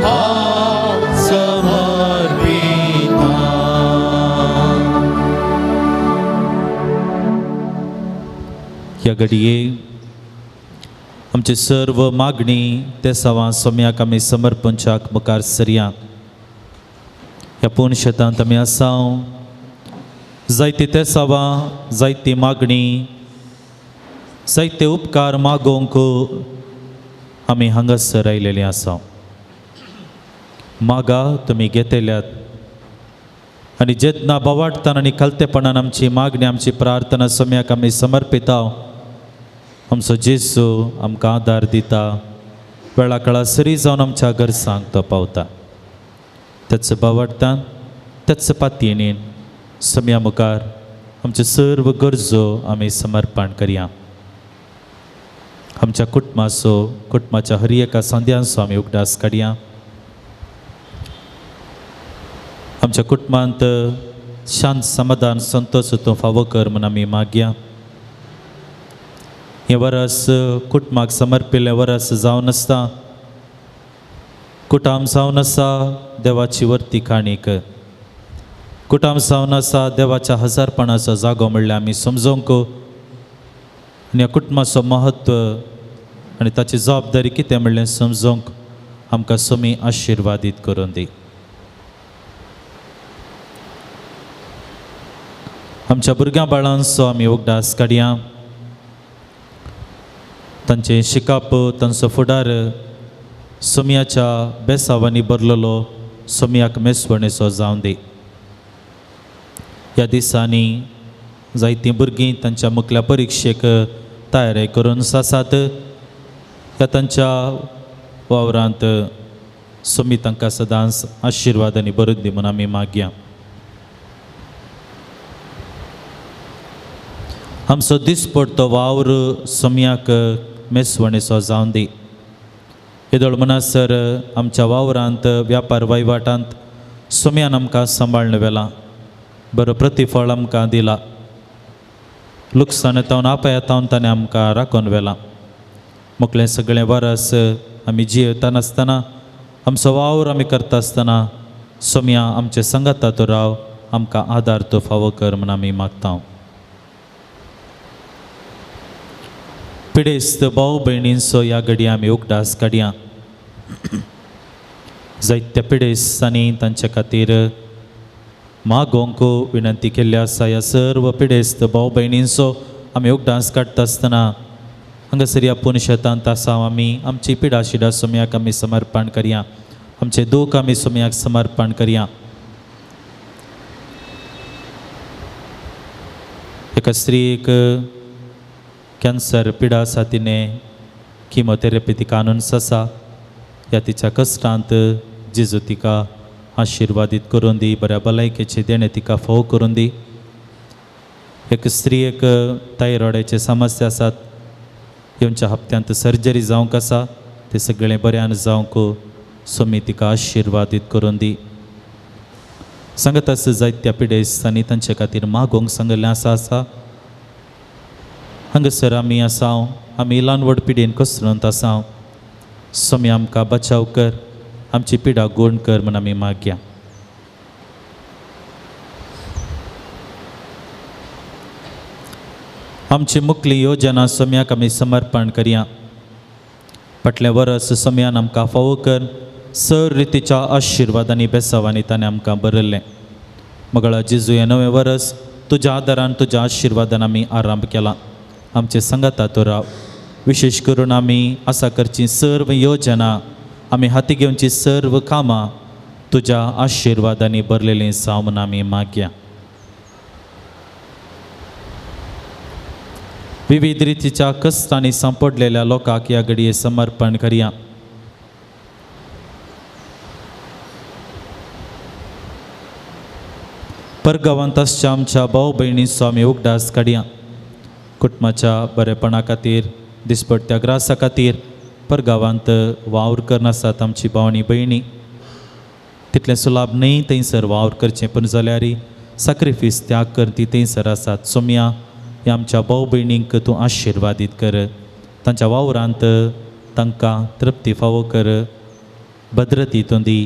हांव समर्पितां। ह्या घडये आमची सर्व मागणी ते सवां सोम्याक आमी समर्पणच्याक मुखार सरया। ह्या पूर्ण शेतांत आमी आसा, जायती तेसावां, जायती मागणी, जायते उपकार मागोवंक आमी हांगासर आयलेलीं आसा। मागा तुमी घेतल्यात आनी जेन्ना बोवाटताना आनी खालतेपणान आमची मागणी, आमची प्रार्थना सोम्याक आमी समर्पिता, आमचो जेजू आमकां आदार दिता, वेळा काळा सरी जावन आमच्या गरजांक तो पावता। त्याच बावडतान त्याच पातयेन समया मुखार आमच्यो सर्व गरजो आमी समर्पण करया। आमच्या कुटुंबाचो, कुटुंबाच्या हर एका संद्यांचो आमी उगडास काडया। आमच्या कुटुंबांत शांत समाधान संतोष तूं फावो कर म्हूण आमी मागया। हें वरस कुटुंबाक समर्पिल्लें वरस जावन आसता, कुटाम जावन आसा देवाची वर्ती काणीक, कुटाम जावन आसा देवाच्या हजारपणाचो जागो म्हणल्यार आमी समजोंक आनी ह्या कुटुंबाचो म्हत्व आनी ताची जबाबदारी कितें म्हणलें समजोंक आमकां सोमी आशिर्वादीत करून दी। आमच्या भुरग्यां बाळांचो आमी उगडास काडया, तांचें शिकप, तांचो फुडार सोमयाच्या बेसावांनी भरलेलो सोमयाक मेसवणेचो जावन दी। ह्या दिसांनी जायतीं भुरगीं तांच्या मुखल्या परिक्षेक तयारी करून आसात। ह्या तांच्या वावरांत सोमी तांकां सदांच आशिर्वाद आनी बरोवन दी म्हूण आमी मागया। आमचो दिसपडतो वावर सोमयाक मेसवणेचो जावन दी। येदोळ म्हणसर आमच्या वावरांत व्यापार वहिवाटांत सोमयान आमकां सांबाळून व्हेला, बरो प्रतिफळ आमकां दिला, लुकसाण तावन आपायतावन ताणें आमकां राखून व्हेला। मुखलें सगळें वरस आमी जियेता नासतना आमचो वावर आमी करता आसतना सोमया आमचे संगाता तो राव, आमकां आदार तो फावो कर म्हूण आमी मागता। पिडेस्त भाव भयणींचो ह्या घडये आमी उगडास काडया। जायत्या पिडेस्तांनी तांचे खातीर मागोवंक विनंती केल्ली आसा। ह्या सर्व पिडेस्त भाव भयणींचो आमी उगडास काडटा आसतना हांगासर ह्या पूर्ण शेतांत आसा आमी आमची पिडा शिडा सोमयाक आमी समर्पण करया, आमचे दूख आमी सोमयाक समर्पण करया। एका स्त्रीक कॅन्सर पिडा आसा, तिणें किमोथेरपी तिका आणून आसा। ह्या तिच्या कश्टांत जेजू तिका आशिर्वादीत करून दी, बऱ्या भलायकेचें देणें तिका फोव करून दी। एक स्त्रीक थायरॉयडाचे समस्या आसात, येवच्या हप्त्यांत सर्जरी जावंक आसा, तें सगळें बऱ्यान जावंक सोमी तिका आशिर्वादीत करून दी। सांगत आसा जायत्या पिडेस्तांनी तांचे खातीर मागोवंक सांगिल्लें आसा आसा। हांगासर आमी आसा, आमी ल्हान व्हड पिडेन कोसळून आसा। सोमी आमकां बचाव कर, आमची पिडा गुण कर म्हूण आमी मागया। आमची मुखली योजना सोमयाक आमी समर्पण करया। फाटलें वरस सोमयान आमकां फावो कर सर रितीच्या आशिर्वादांनी बेसावांनी ताणें आमकां बरयल्लें। मगळा जेजू हें नवें वरस तुज्या आदारान तुज्या आशिर्वादान आमी आरंभ केला। आमचे संगाता तो राव, विशेष करून आमी आसा करची सर्व योजना, आमी हाती घेवची सर्व कामां तुज्या आशिर्वादांनी भरलेलीं जावं म्हूण आमी मागया। विविध रितीच्या कश्टांनी सांपडलेल्या लोकांक ह्या घडये समर्पण करया। परगांवांत आसच्या आमच्या भाव भयणींचो आमी उगडास काडया। कुटुंबाच्या बरेपणा खातीर, दिसपडत्या ग्रासा खातीर परगांवांत वावर करनासात आमची भाव आनी भयणी। तितलें सुलाभ न्हय थंयसर वावर करचें, पूण जाल्यार साक्रिफीस त्याग कर ती थंयसर आसात। सोमया ह्या आमच्या भाव भयणींक तूं आशिर्वादीत कर, तांच्या वावरांत तांकां तृप्ती फावो कर, भद्रती तूं दी,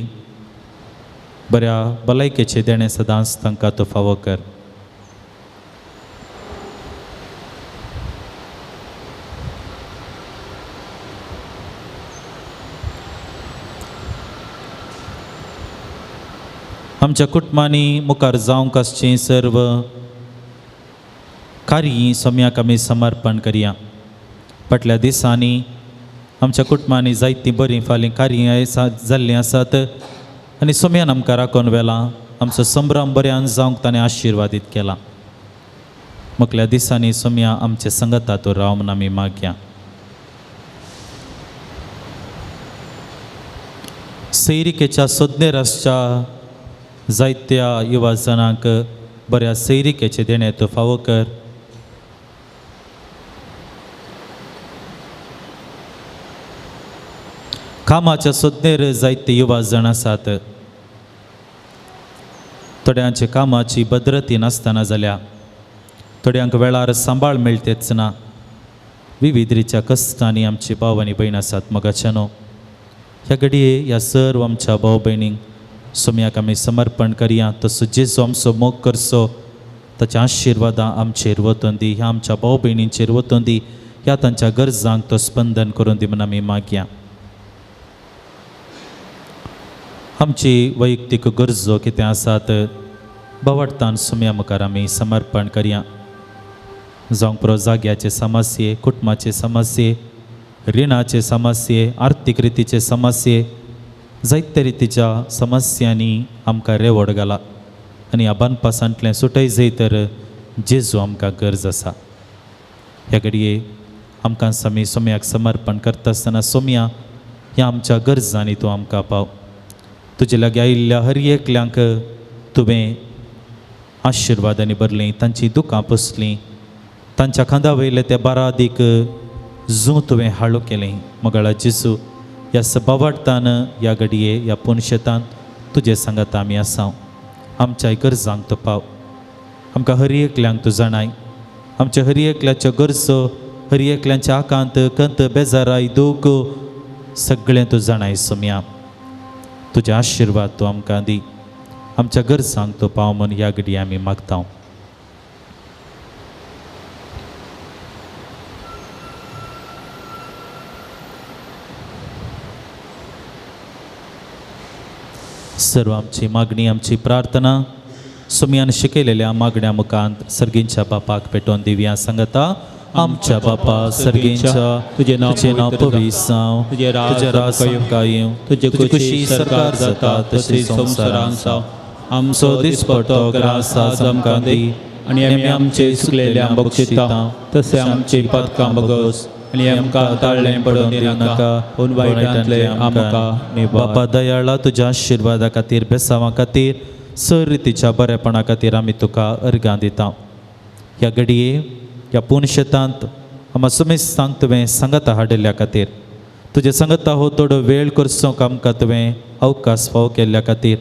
बऱ्या भलायकेचें देणें सदांच तांकां तूं फावो कर। आमच्या कुटुंबांनी मुखार जावंक आसचें सर्व कार्य सोमयाक आमी समर्पण करया। फाटल्या दिसांनी आमच्या कुटुंबांनी जायतीं बरीं फालीं कार्यां जाल्लीं आसात आनी सोमयान आमकां राखून व्हेलां। आमचो संभ्रम बऱ्यान जावंक ताणें आशिर्वादीत केला। मुखल्या दिसांनी सोमया आमचे संगता तूं राव म्हूण आमी मागया. सैरिकेच्या सोदनेर आसच्या जायत्या युवा जाणांक बऱ्या सैरिकेचें देणें तूं फावो कर. कामाच्या सोदनेर जायते युवा जाण आसात. थोड्यांचे कामाची भद्रती नासतना जाल्या, थोड्यांक वेळार सांबाळ मेळटेच ना. विविध रिच्या कश्टांनी आमची भाव आनी भयण आसात. मोगाच्यानो, ह्या घडये ह्या सर्व आमच्या भाव भयणींक सोम्याक आमी समर्पण करया. तसो जेजू आमचो मोग करचो, ताच्या आशिर्वादां आमचेर वतून दी, ह्या आमच्या भाव भयणींचेर वतून दी, ह्या तांच्या गरजांक तो स्पंदन करून दी म्हूण आमी मागया. आमची वैयक्तीक गरजो कितें आसात बावडतान सोम्या मुखार आमी समर्पण करया. जावंक पुरो जाग्याचे समस्ये, कुटुंबाचे समस्ये, रिणाचे समस्ये, आर्थीक रितीचे समस्ये, जायते रितीच्या समस्यांनी आमकां रेवड घाला आनी ह्या बांदपासांतलें सुटय जाय तर जेजू आमकां गरज आसा. ह्या घडये आमकां आमी सोम्याक समर्पण करता आसतना सोम्या ह्या आमच्या गरजांनी तूं आमकां पाव. तुजे लागीं आयिल्ल्या हर एकल्यांक तुवें आशिर्वादांनी भरलीं, तांचीं दुकां पुसलीं, तांच्या खांदा वयले ते बारादीक जूं तुवें हाळू केलें. मोगाळा जेजू, ह्या सभावार्तान ह्या घडये ह्या पुनशेतान तुजे सांगात आमी आसा. आमच्या गरजांक तूं पाव. आमकां हर एकल्यांक तूं जाणाय. आमच्या हर एकल्याच्यो गरजो, हर एकल्यांचे आकांत, कंत, बेजाराय, दूख सगळें तूं जाणाय सोम्या. तुजे आशिर्वाद तूं आमकां दी. आमच्या गरजांक तूं पाव म्हूण ह्या घडये आमी मागता. सर्व आमची मागणी, आमची प्रार्थना सोम्यान शिकयलेल्या मागण्या मुखांत सर्गींच्या बापाक पेटोवन दिवया. सांगता, आमच्या बापा सर्गींच्या, तुजें तुजें नांव पवित्र जावं, तुजें तुजें राज आमकां येवं, तुजे तुजी खुशी सरकार जाता तशी संवसारांत संवसारांत जावं. आमचो दिसपट्टो ग्रास आज आमकां दी आनी आमी आमचे चुकलेल्यांक बक्षिता तशें आमची पातकां बगस आनी आमकां ताळ्ळें पडोवन दिनाका, पूण वायटांतलें आमकां निवार. बापा दयाळा, तुज्या आशिर्वादा खातीर, बेसांवा खातीर, सर रितीच्या बरेपणा खातीर आमी तुका अर्गां दिता. ह्या घडये ह्या पुनशेतांत आमा सुमेस्तांक तुवें सांगाता हाडिल्ल्या खातीर, तुजें सांगाता हो थोडो वेळ करचो आमकां तुवें अवकाश फावो केल्ल्या खातीर,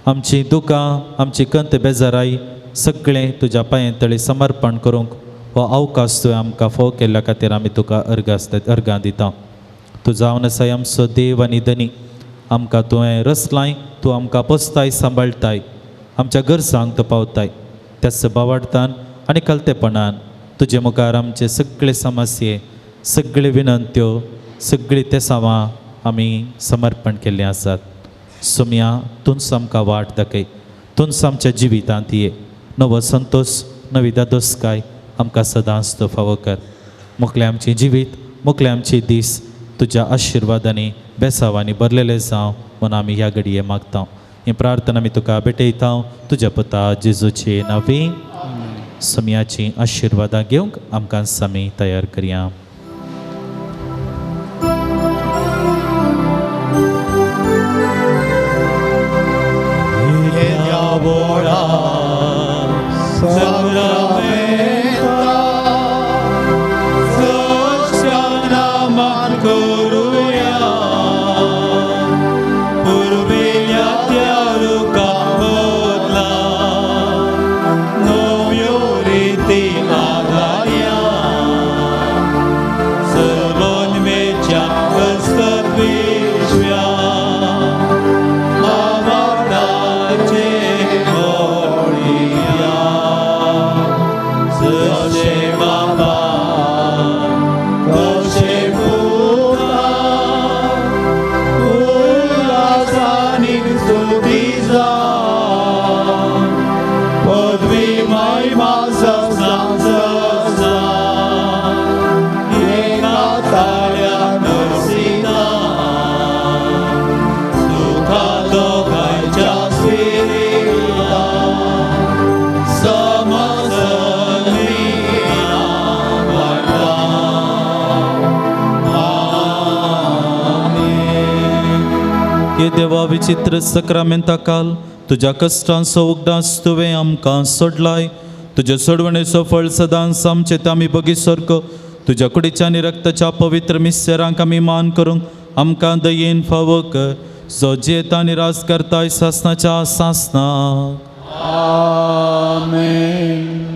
आमची दुकां, आमची कंत, बेजाराय सगळें तुज्या पांये तळी समर्पण करूंक हो अवकाश तुवें आमकां फावो केल्ल्या खातीर आमी तुका अर्गां दिता. तूं जावन आसाय आमचो देव आनी धनी. आमकां तुवें रसलाय, तूं आमकां पोसताय, सांबाळटाय, आमच्या गरजांक तूं पावताय. त्याच बावाडतान आनी कलतेपणान तुजे मुखार आमचे सगळे समस्ये, सगळे विनंत्यो, सगळीं तेसांवां आमी समर्पण केल्लीं आसात. सोम्या, तूंच आमकां वाट दाखय, तूंच आमच्या जिवितांत ये. नवो संतोश, नवी दादोसकाय आमकां सदांच तूं फावो कर. मुखलें आमचें जिवीत, मुखलें आमचे दीस तुज्या आशिर्वादांनी, बेसावांनी भरलेले जावं म्हूण आमी ह्या घडये मागता. ही प्रार्थना आमी तुका भेटयता तुज्या पुता जेजूचे नांवी. सोम्याची आशिर्वादां घेवंक आमकां सामी तयार करया. महिमा ससा हे देवा विचित्र सक्रामेंता काल तुज्या कश्टांचो उगडास तुवें आमकां सोडलाय. तुज्या सोडवणेचो फळ सदांच आमचे ते आमी बगी सारको तुज्या कुडीच्या आनी रक्ताच्या पवित्र मिस्सरांक आमी मान करूंक आमकां दयेन फावो कर, जो जियेता आनी राज करताय सासनाच्या सासनाक. आमेन.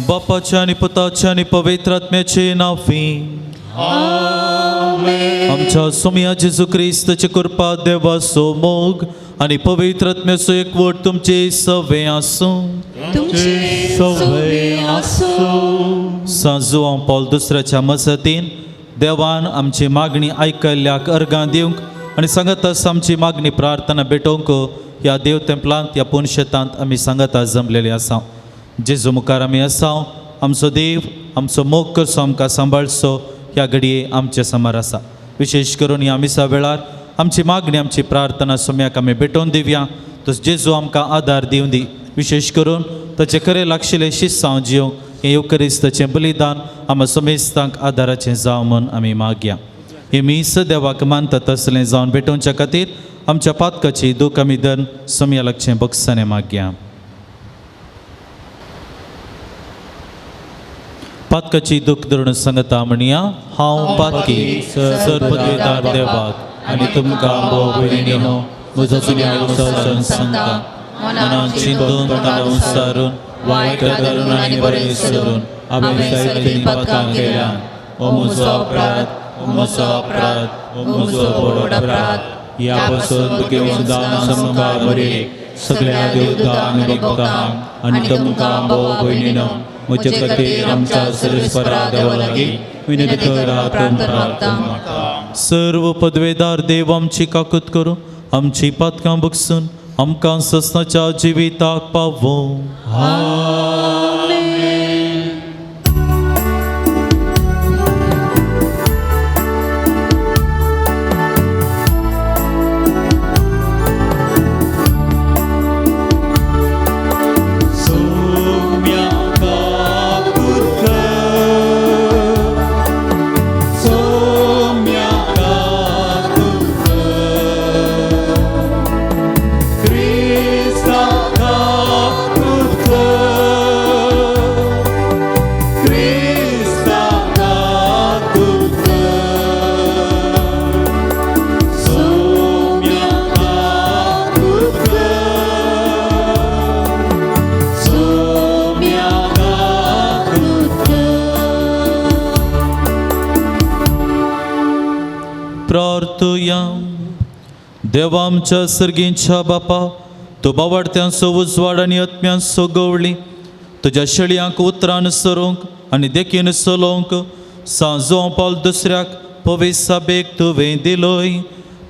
बापाच्या आनी पुताच्या आनी पवित्र आत्म्याचे नांवी. आमच्या सोमया जेजू क्रिस्ताची कृपा, देवाचो मोग आनी पवित्र आत्म्याचो एकवट तुमचे सवे आसूं. तुमचे आसूं. सांजुआंव पावल दुसऱ्याच्या मजतीन देवान आमची मागणी आयकल्ल्याक अर्गां दिवंक आनी सांगताच आमची मागणी प्रार्थना भेटोवंक ह्या देव तेंपलांत ह्या पुनशेतांत आमी सांगता जमलेले आसा. जेजू मुखार आमी आसा. आमचो देव आमचो मोग करचो, आमकां सांबाळचो ह्या घडये आमचे समोर आसा. विशेश करून ह्या मिसा वेळार आमची मागणी आमची प्रार्थना सोम्याक आमी भेटोवन दिवया. तसो जेजू आमकां आदार दिवं दी. विशेश करून ताचे खरें लागशिल्लें शिस्सांव जिवंक हें येवकरिस्ताचें बलिदान आमकां समेस्तांक आदाराचें जावं म्हूण आमी मागया. हे मीस देवाक मानता तसलें जावन भेटोवच्या खातीर आमच्या पातकाची दूख आमी धरून सोम्या लागचें बक्षाणें मागया. पातकाची दूख धरून सांगता म्हणया, हांव पातकी सर पदवेदार देवाक आनी तुमकां भोव भयणीनो म्हजो सुन्या सांगता, मनान चिंतून ताणें सारून वायट धरून आनी बरें सोडून हांवें जायतीं पातकां केल्यां. ओ म्हजो अपराध, ओ म्हजो अपराध, ओ म्हजो व्हड अपराध. ह्या पासून तुगे सुदां सामकार बरे सगळ्या देवतांक आनी भक्तांक आनी तुमकां भोव भयणीनो म्हजे खातीर आमच्या सर्वेस्परा देवा लागीं विनंती करात प्रार्थना. सर्व पदवेदार देव आमची काकूत करूं, आमची पातकां बगसून आमकां ससनाच्या जिविताक पावोवं. देवा आमच्या सर्गींच्या बापा, तूं बावाडत्यांचो उजवाड आनी आत्म्यांचो गवळी तुज्या शेळयांक उतरान सरूंक आनी देखीन चलोवंक सांजो पावल दुसऱ्याक पविसाबेक तुवें दिलोय.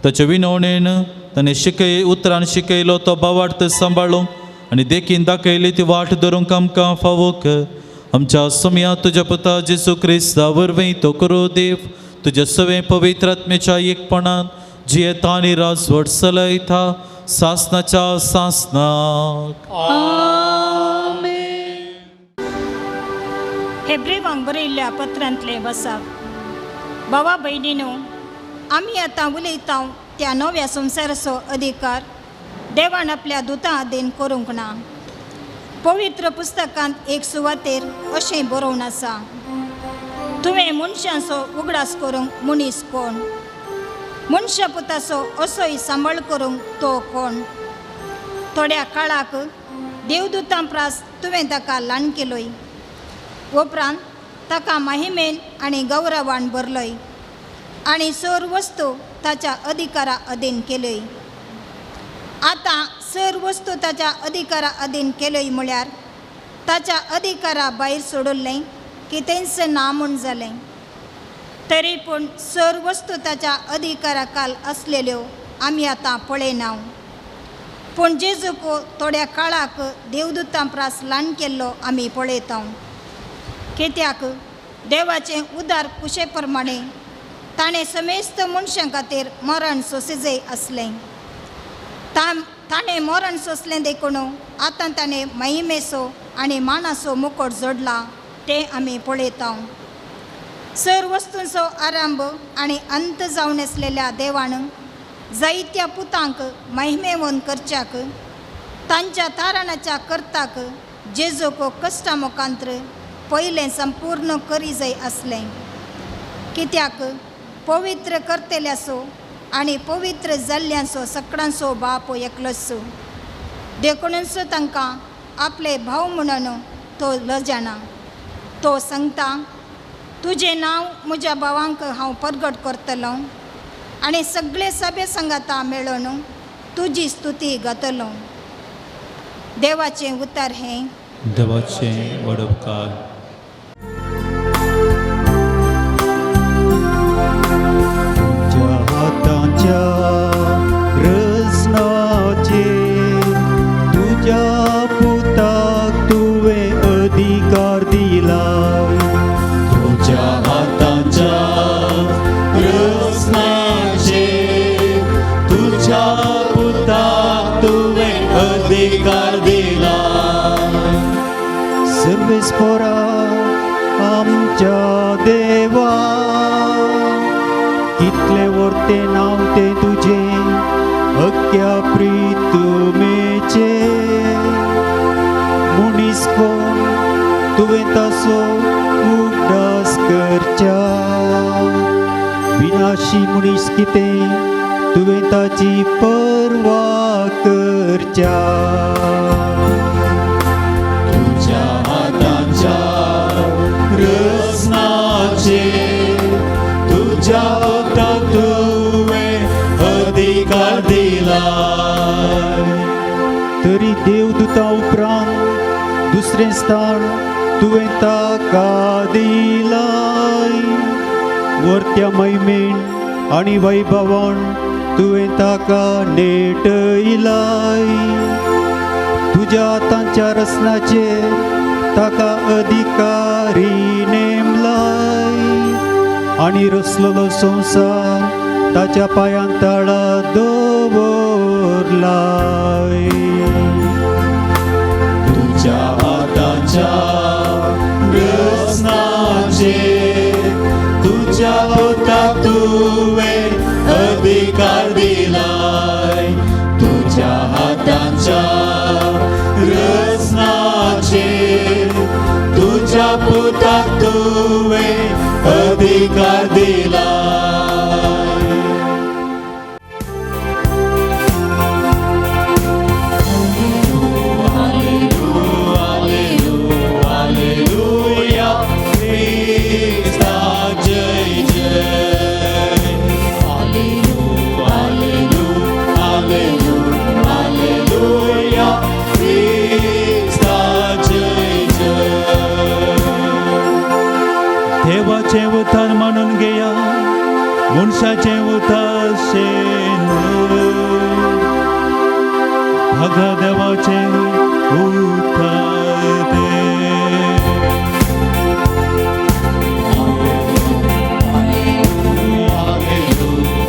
ताचे विनवणेन ताणें शिकय उतरान शिकयलो तो बावार्थ सांबाळूंक आनी देखीन दाखयली ती वाट धरूंक आमकां फावो कर. आमच्या सोम्या तुज्या पुता जेजू क्रिस्ता वरवीं तो करो देव तुज्या सवें पवित्र आत्म्याच्या एकपणान जियेता आनी राजवट चलयता सासनाच्या सासनाक. हेब्रेवांक बरयल्ल्या पत्रांतले बसाप. भावा भयणीनो, आमी आतां उलयता त्या नव्या संवसाराचो अधिकार देवान आपल्या दुतां अधीन करूंक ना. पवित्र पुस्तकांत एक सुवातेर अशें बरोवन आसा, तुवें मनशांचो उगडास करूंक मनीस कोण, मनशा पुताचो असोय सांबाळ करूंक तो कोण. थोड्या काळाक देवदूतां प्रास तुवें ताका ल्हान केलोय, उपरांत ताका महिमेन आनी गौरवान भरलोय आनी सर वस्तू ताच्या अधिकारा अधीन केल्योय. आतां सर वस्तू ताच्या अधिकारा अधीन केल्योय म्हळ्यार ताच्या अधिकारा भायर सोडलें कितेंच ना म्हूण जालें. तरी पूण सर वस्तू ताच्या अधिकारा खाल आसलेल्यो आमी आतां पळयना. पूण जेजूक थोड्या काळाक देवदूतां प्रास ल्हान केल्लो आमी पळयता. कित्याक देवाचें उदार कुशे प्रमाणे ताणें समेस्त मनशां खातीर मरण सोंसिजय आसलें. ताणें मरण सोंसलें देखून आतां ताणें महिमेचो आनी मानाचो मुकोट जोडला तें आमी पळयता. सर वस्तूंचो आरंभ आनी अंत जावन आसलेल्या देवान जायत्या पुतांक महिमेवन करच्याक तांच्या तारणाच्या करताक जेजूक कश्टा मुखांत्र पयलें संपूर्ण करी जाय आसलें. कित्याक पवित्र करतल्याचो आनी पवित्र जाल्ल्यांचो सगळ्यांचो बाप एकलोच, देखूनच तांकां आपले भाव म्हणून तो लजाना. तो सांगता, तुजें नांव म्हज्या भावांक हांव परगट करतलो आनी सगळे सभे सांगाता मेळोन तुजी स्तुती गातलो. देवाचें उतर हें. देवाचें व्हड उपकार. तुज्या हातांच्या रचनाचेर तुज्या पुताक तुवें अधिकार दिला. तुज्या हातांच्या रचनाचेर तुज्या पुताक तुवें अधिकार दिला. सर्वेस्पोरा आमच्या देवा, कितलें वर्तें नांव तें तुजें अख्ख्या प्रितुमेचें. मनीस कोण तुवें ताचो उगडास करच्या, विनाशी मनीस कितें तुवें ताची पर्वा करच्या. तुज्या हातांच्या रचनाचेर तुज्या पुताक तुवें अधिकार दिला. तरी देवदूता उपरांत दुसरें स्थान तुवें ताका दिलाय, वर्त्या महिमेन आनी वैभवान तुवें ताका नेटयलाय. तुज्या हातांच्या रचनाचेर ताका अधिकारी नेमलाय आनी रचलेलो संवसार ताच्या पांयां तळा दवरलाय. तुज्या हातांच्या रचनाचेर तुज्या पुताक तुवें अधिकार दिलाय. तुज्या हातांच्या रचनाचेर तुज्या पुताक तुवें अधिकार दिलाय. हालेलुया, क्रिस्ताक जय जय. हालेलुया, क्रिस्ताक जय जय. देवाचें उतर म्हणून घेया, मनशाचें उतर न्हय. भागा देवाचें उतर तें.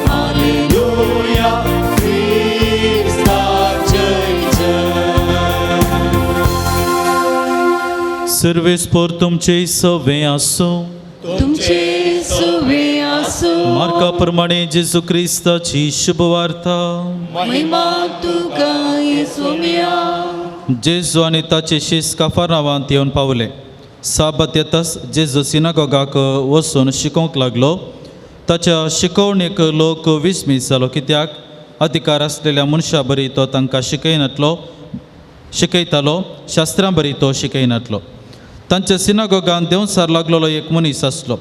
हालेलुया, सर्वेस्पोर तुमचे सवे आसूं. तुमचे सुवे आसो. मार्का प्रमाणे जेजू क्रिस्ताची शुभवार्ता. महिमा तुका येसुम्या. जेजू आनी ताचे शीस काफारनावांत येवन पावले. साबत येताच जेजू सिनागोगाक वचून शिकोवंक लागलो. ताच्या शिकवणेक लोक विस्मीत जालो, कित्याक अधिकार आसलेल्या मनशा बरी तो तांकां शिकयनातलो शिकयतालो, शास्त्रां बरी तो शिकयनातलो. तांच्या सिनागोगान देंवचार लागलेलो एक मनीस आसलो.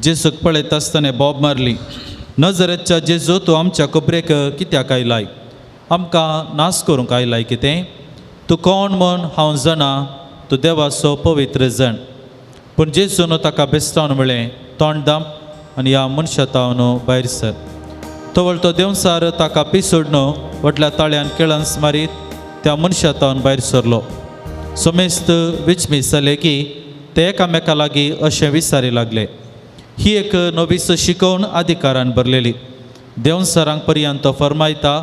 जेजूक पळयता आसतना बोब मारली, नजरेच्या जेजू, तूं आमच्या खबरेक कित्याक आयलाय? आमकां नाश करूंक आयलाय कितें? तूं कोण म्हूण हांव जाणा, तूं देवाचो पवित्र जण. पूण जेजून ताका बेस्तावन म्हळें, तोंड दाम आनी ह्या मनशा तावन भायर सर. तवळ तो देंवचार ताका पिसोडन व्हडल्या ताळ्यान केळंस मारीत त्या मनशा तावन भायर सरलो. समेस्त विचमीत जाले की ते एकामेका लागीं अशें विचारी लागले, ही एक नवीच शिकवण अधिकारान भरलेली. देंवचारांक पर्यंत तो फर्मायता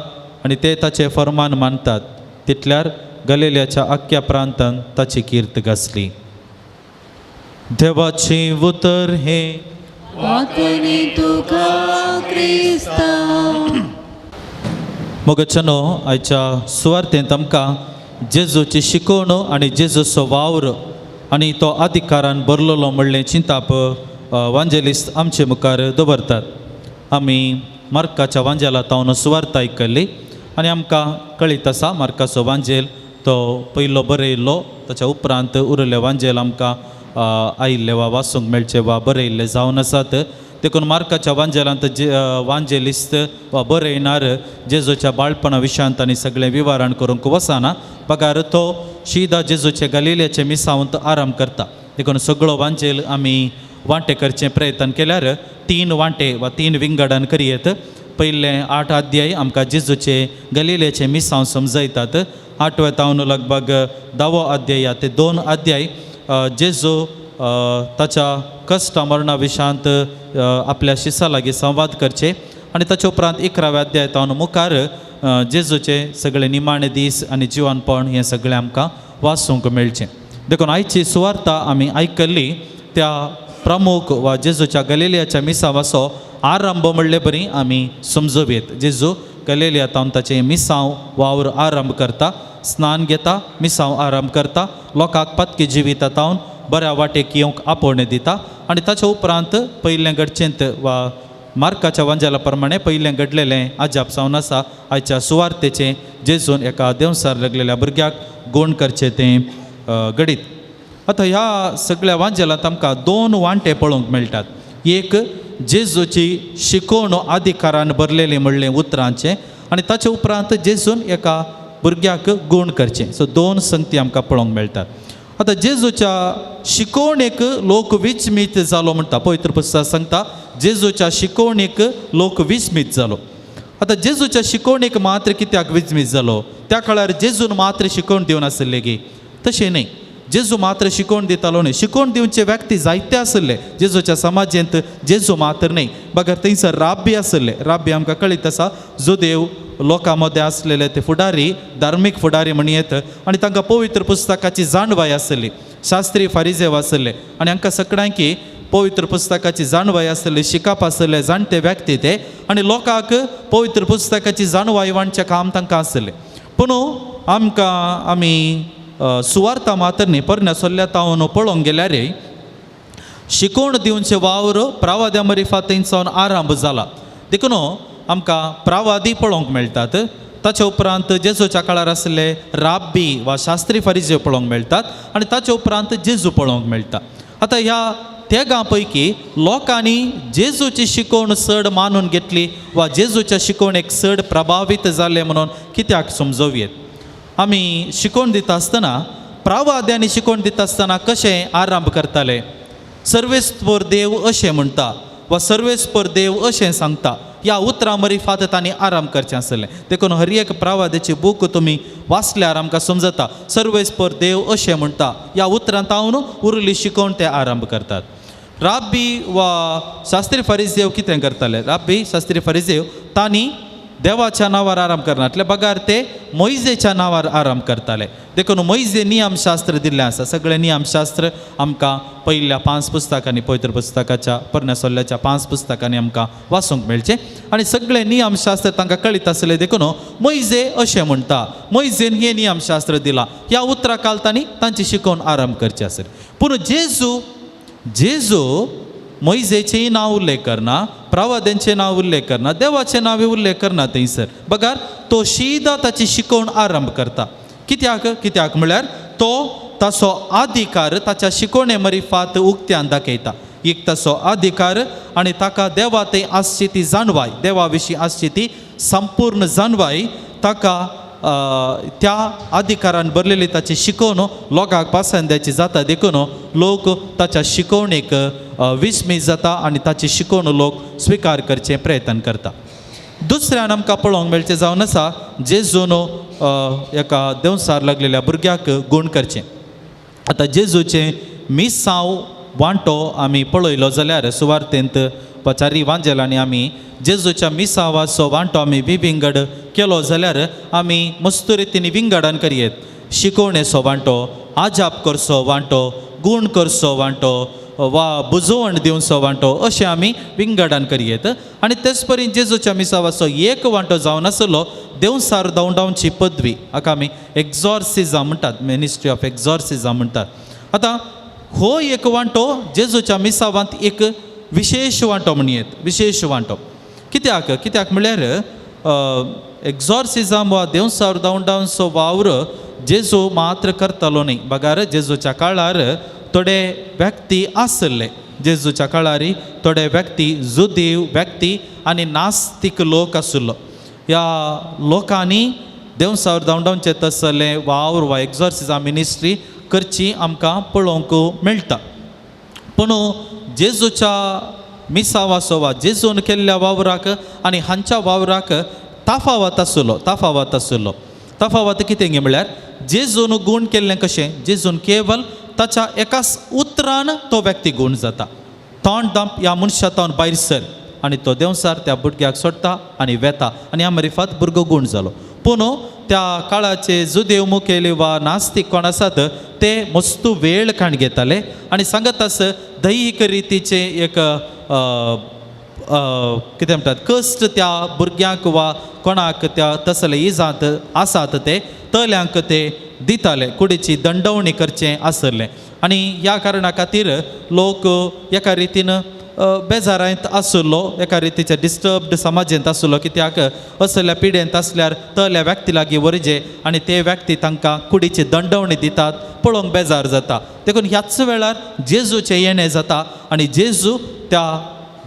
आनी ते ताचें फर्मान मानतात. तितल्यार गलेल्याच्या आख्ख्या प्रांतान ताची कीर्त गाजली. देवाचें उतर हें. वातनी तुका क्रिस्ता. मोगचनो, आयच्या सुवार्थेंत आमकां जेजूची शिकवण आनी जेजूचो वावर आनी तो अधिकारान भरलेलो म्हणलें चिंताप वांजेलिस्त आमचे मुखार दवरतात. आमी मार्काच्या वांजेला तावन सुवार्थ आयकल्ली आनी आमकां कळीत आसा मार्काचो वांजेल तो पयलो बरयल्लो, ताच्या उपरांत उरिल्ले वांजेल आमकां आयिल्ले वा वाचूंक मेळचे वा बरयल्ले जावन आसात. देखून मार्काच्या वांजेलांत जे वांजेलिस्त वा बरयणार जेजूच्या बाळपणा विशयांत तांणी सगळें विवरण करूंक वचना, बगार तो शिदा जेजूचे गलिलेचे मिसावंत आराम करता. देखून सगळो वांजेल आमी वांटे करचें प्रयत्न केल्यार 3 वांटे वा 3 विंगडन करयेत. पयले 8 अध्याय आमकां जेजूचे गलिलेचे मिसांव समजयतात. 8वे तावन लगभग 10वो अध्याय ते 2 अध्याय जेजू ताच्या कश्ट मरणा विशयांत आपल्या शिसा लागीं संवाद करचे आनी ताचे उपरांत 11व्या अध्याय तावन मुखार जेजूचे सगळे निमाणे दीस आनी जिवनपण हें सगळें आमकां वाचूंक मेळचें. देखून आयची सुवार्ता आमी आयकल्ली त्या प्रमुख वा जेजूच्या गलिलियाच्या मिसांवाचो आरंभ म्हणले बरी आमी समजूं. जेजू गलिलिया तावन ताचें मिसांव वावर आरंभ करता, स्नान घेता, मिसांव आरंभ करता, लोकांक पातकी जिविता तावन बऱ्या वाटेक येवंक आपोवणें दिता आनी ताच्या उपरांत पयलें घडचेंत वा मार्काच्या वांजेला प्रमाणे पयलें घडलेलें अजाप जावन आसा आयच्या सुवार्तेचें जेजून एका देंवसार लागलेल्या भुरग्याक गुण करचें तें घडीत. आतां ह्या सगळ्या वांजेलांत आमकां 2 वांटे पळोवंक मेळटात. एक जेजूची शिकवण अधिकारान भरलेली म्हणलें उतरांचें आनी ताचे उपरांत जेजून एका भुरग्याक गुण करचें. सो 2 संगती आमकां पळोवंक मेळटात. आतां जेजूच्या शिकवणेक लोक विस्मीत जालो म्हणटा पवित्र पुस्तक सांगता, जेजूच्या शिकवणेक लोक विस्मीत जालो. आतां जेजूच्या शिकवणेक मात्र कित्याक विस्मीत जालो? त्या काळार जेजून मात्र शिकवण दिवन आशिल्ले गी? तशें न्ही, जेजू मात्र शिकवण दितालो न्ही, शिकवण दिवचे व्यक्ती जायते आशिल्ले जेजूच्या समाजेंत. जेजू मात्र न्ही, बगर थंयसर राब्बी आशिल्ले. राब्बी आमकां कळीत आसा, जुदेव लोकां मदें आसलेले ते फुडारी, धार्मीक फुडारी म्हणयेत आनी तांकां पवित्र पुस्तकाची जाणवाय आशिल्ली. शास्त्री फारिजेव आशिल्ले आनी हांकां सगळ्यांकी पवित्र पुस्तकाची जाणवाय आशिल्ली, शिकप आशिल्ले जाणटे व्यक्ती ते आनी लोकांक पवित्र पुस्तकाची जाणवाय वांटचें काम तांकां आशिल्लें. पूण आमकां आमी सुवार्ता मात्र न्ही, परण्या सोल्ल्या तावन पळोवंक गेल्यार शिकवण दिवचे वावर प्रावाद्या मरिफा थंयसावन आरंभ जाला. देखून आमकां प्रावादी पळोवंक मेळटात. ताचे उपरांत जेजूच्या काळार आशिल्ले राब्बी वा शास्त्री फारिजेव पळोवंक मेळटात आनी ताचे उपरांत जेजू पळोवंक मेळटा. आतां ह्या तेगां पैकी लोकांनी जेजूची शिकवण चड मानून घेतली वा जेजूच्या शिकवणेक चड प्रभावीत जाले म्हणून कित्याक समजोवयेत? आमी शिकवण दिता आसतना प्रावाद्यांनी शिकवण दिता आसतना कशें आरंभ करताले? सर्वेस्पर देव अशें म्हणटा वा सर्वेस्पर देव अशें सांगता, ह्या उतरां मरिफात तांणी आराम करचें आसलें. देखून हर एक प्रावाद्याची बूक तुमी वाचल्यार आमकां समजता सर्वेस्पर देव अशें म्हणटा, ह्या उतरां तावन उरली शिकवण ते आरंभ करतात. राब्बी वा शास्त्री फारिजेव कितें करताले? राब्बी शास्त्री फारिजेव तांणी देवाच्या नांवार आराम करनासले, बगार ते मोयजेच्या नांवार आराम करताले. देखून मोयजे नियमशास्त्र दिल्लें आसा. सगळें नियमशास्त्र आमकां पयल्या 5 पुस्तकांनी, पवित्र पुस्तकाच्या पोरण्या सोल्ल्याच्या 5 पुस्तकांनी आमकां वाचूंक मेळचें. आनी सगळें नियमशास्त्र तांकां कळीत आसलें. देखून मोयजे अशें म्हणटा, मोयजेन हें नियमशास्त्र दिलां. ह्या उतरां काल तांणी तांची शिकोवन आराम करचें आसलें. पूण जेजू जेजू मोयजेचेंय नांव उल्लेख करना, प्रवाद्यांचें नांव उल्लेख करना, देवाचें नांव उल्लेख करना थंयसर. बगार तो शिदा ताची शिकोवण आरंभ करता. कित्याक? कित्याक म्हळ्यार तो ताचो अधिकार ताच्या शिकोवणे मरिफात उक्त्यान दाखयता. एक ताचो अधिकार आनी ताका देवा थंय आसची ती जाणवाय, देवा विशीं आसची ती संपूर्ण जाणवाय ताका त्या अधिकारान भरलेली ताची शिकोवन लोकांक पसंदाची जाता. देखून लोक ताच्या शिकोवणेक विस्मीत जाता आनी ताची शिकोवन लोक स्विकार करचें प्रयत्न करता. दुसऱ्यान आमकां पळोवंक मेळचें जावन आसा जेजून एका देंवसार लागलेल्या भुरग्याक गूण करचें. आतां जेजूचें मिसांव वांटो आमी पळयलो जाल्यार सुवार्तेंत चारी वांजेलांनी आमी जेजूच्या मिसावाचो वांटो आमी विविंगड केलो जाल्यार आमी मस्त रितीन विंगडान करयेत. शिकोवणेचो वांटो, आजाप करचो वांटो, गूण करचो वांटो वा बुजवण दिवचो वांटो, अशें आमी विंगडान करयेत. आनी तेच परी जेजूच्या मिसावाचो एक वांटो जावन आसलो देंवसार धांवडावची पदवी, हाका आमी एक्झॉर्सिजम म्हणटात, मिनिस्ट्री ऑफ एक्झॉर्सिजम म्हणटात. आतां हो एक वांटो जेजूच्या मिसावांत एक विशेश वांटो म्हणयेत, विशेश वांटो. कित्याक? कित्याक म्हळ्यार एक्झॉर्सिजम वा देंवसार धांवडावचो वावर जेजू मात्र करतालो न्ही, बगार जेजूच्या काळार थोडे व्यक्ती आसले. जेजूच्या काळार थोडे व्यक्ती जुदेव व्यक्ती आनी नास्तीक लोक आशिल्लो. ह्या लोकांनी देंवसार धांवडावचें तसलें वावर वा एक्झॉर्सिजम मिनिस्ट्री करची आमकां पळोवंक मेळटा. पूण जेजूच्या मिसावाचो वा जेजून केल्ल्या वावराक आनी हांच्या वावराक तफावत आशिल्लो, तफावत आशिल्लो. तफावत कितें गे म्हळ्यार जेजून गूण केल्लें कशें, जेजून केवल ताच्या एकाच उतरान तो व्यक्ती गूण जाता. तोंड दांप ह्या मनशा तोंड भायर सर आनी तो देंवसार त्या भुरग्याक सोडटा आनी वेता आनी ह्या मरिफात भुरगो गूण जालो. पूण त्या काळाचे जुदेव मुखेली वा नास्तीक कोण आसात ते मस्तू वेळ काण घेताले आनी सांगत आस दैहीक रितीचे एक कितें म्हणटात कश्ट त्या भुरग्यांक वा कोणाक त्या तसले इजांत आसात ते तल्यांक ते दिताले, कुडीची दंडवणी करचें आसलें. आनी ह्या कारणा खातीर लोक एका रितीन बेजारांत आशिल्लो, एका रितीचे डिस्टर्ब्ड समाजेंत आशिल्लो. कित्याक असल्या पिडेंत आसल्यार तल्या व्यक्ती लागीं व्हरचे आनी ते व्यक्ती तांकां कुडीची दंडवणी दितात, पळोवंक बेजार जाता. देखून ह्याच वेळार जेजूचें येणें जाता आनी जेजू त्या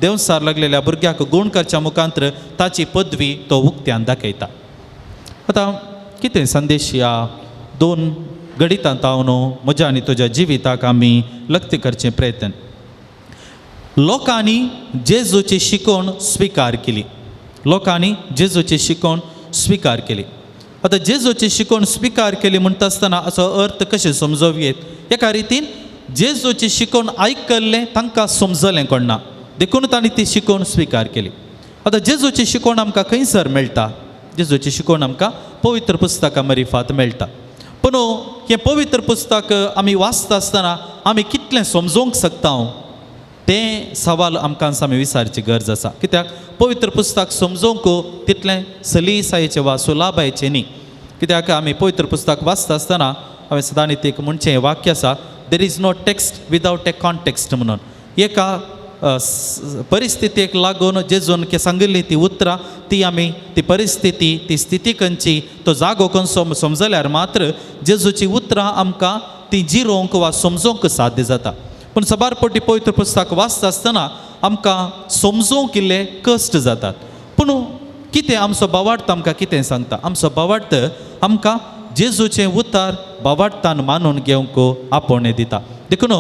देंवसार लागलेल्या भुरग्याक गूण करच्या मुखांतर ताची पदवी तो उक्त्यान दाखयता. आतां कितें संदेश ह्या दोन घडितांत हांव म्हज्या आनी तुज्या जिविताक आमी लक्ती करचें प्रयत्न. लोकांनी जेजूची शिकोवण स्विकार केली, लोकांनी जेजूची शिकोवण स्विकार केली. आतां जेजूची शिकोवण स्विकार केली म्हणटा आसतना असो अर्थ कशें समजोवयेत? एका रितीन जेजूची शिकोवण आयकल्लें तांकां समजलें कोण ना, देखून तांणी ती शिकोवण स्विकार केली. आतां जेजूची शिकोवण आमकां खंयसर मेळटा? जेजूची शिकोवण आमकां पवित्र पुस्तकां मरिफात मेळटा. पूण हें पवित्र पुस्तक आमी वाचता आसतना आमी कितलें समजोवंक शकता तें सवाल आमकां आमी विचारची गरज आसा. कित्याक पवित्र पुस्तक समजोवंक तितलें सलीसायेचें वा सुलाभायेचें न्ही. कित्याक आमी पवित्र पुस्तक वाचता आसतना हांवें सदांच एक म्हणचें वाक्य आसा, there is no text without a context म्हणून. एका परिस्थितीक लागून जेजून सांगिल्ली ती उतरां ती आमी ती परिस्थिती ती स्थिती खंयची तो जागो खंयचो समजल्यार मात्र जेजूची उतरां आमकां ती जिरोवंक वा समजोवंक साध्य जाता. पूण सबार पटी पवित्र पुस्तक वाचता आसतना आमकां समजोवंक इल्ले कश्ट जातात. पूण कितें आमचो भावार्थ आमकां कितें सांगता? आमचो भावार्थ आमकां जेजूचें उतार भावार्थान मानून घेवंक आपोवणें दिता. देखून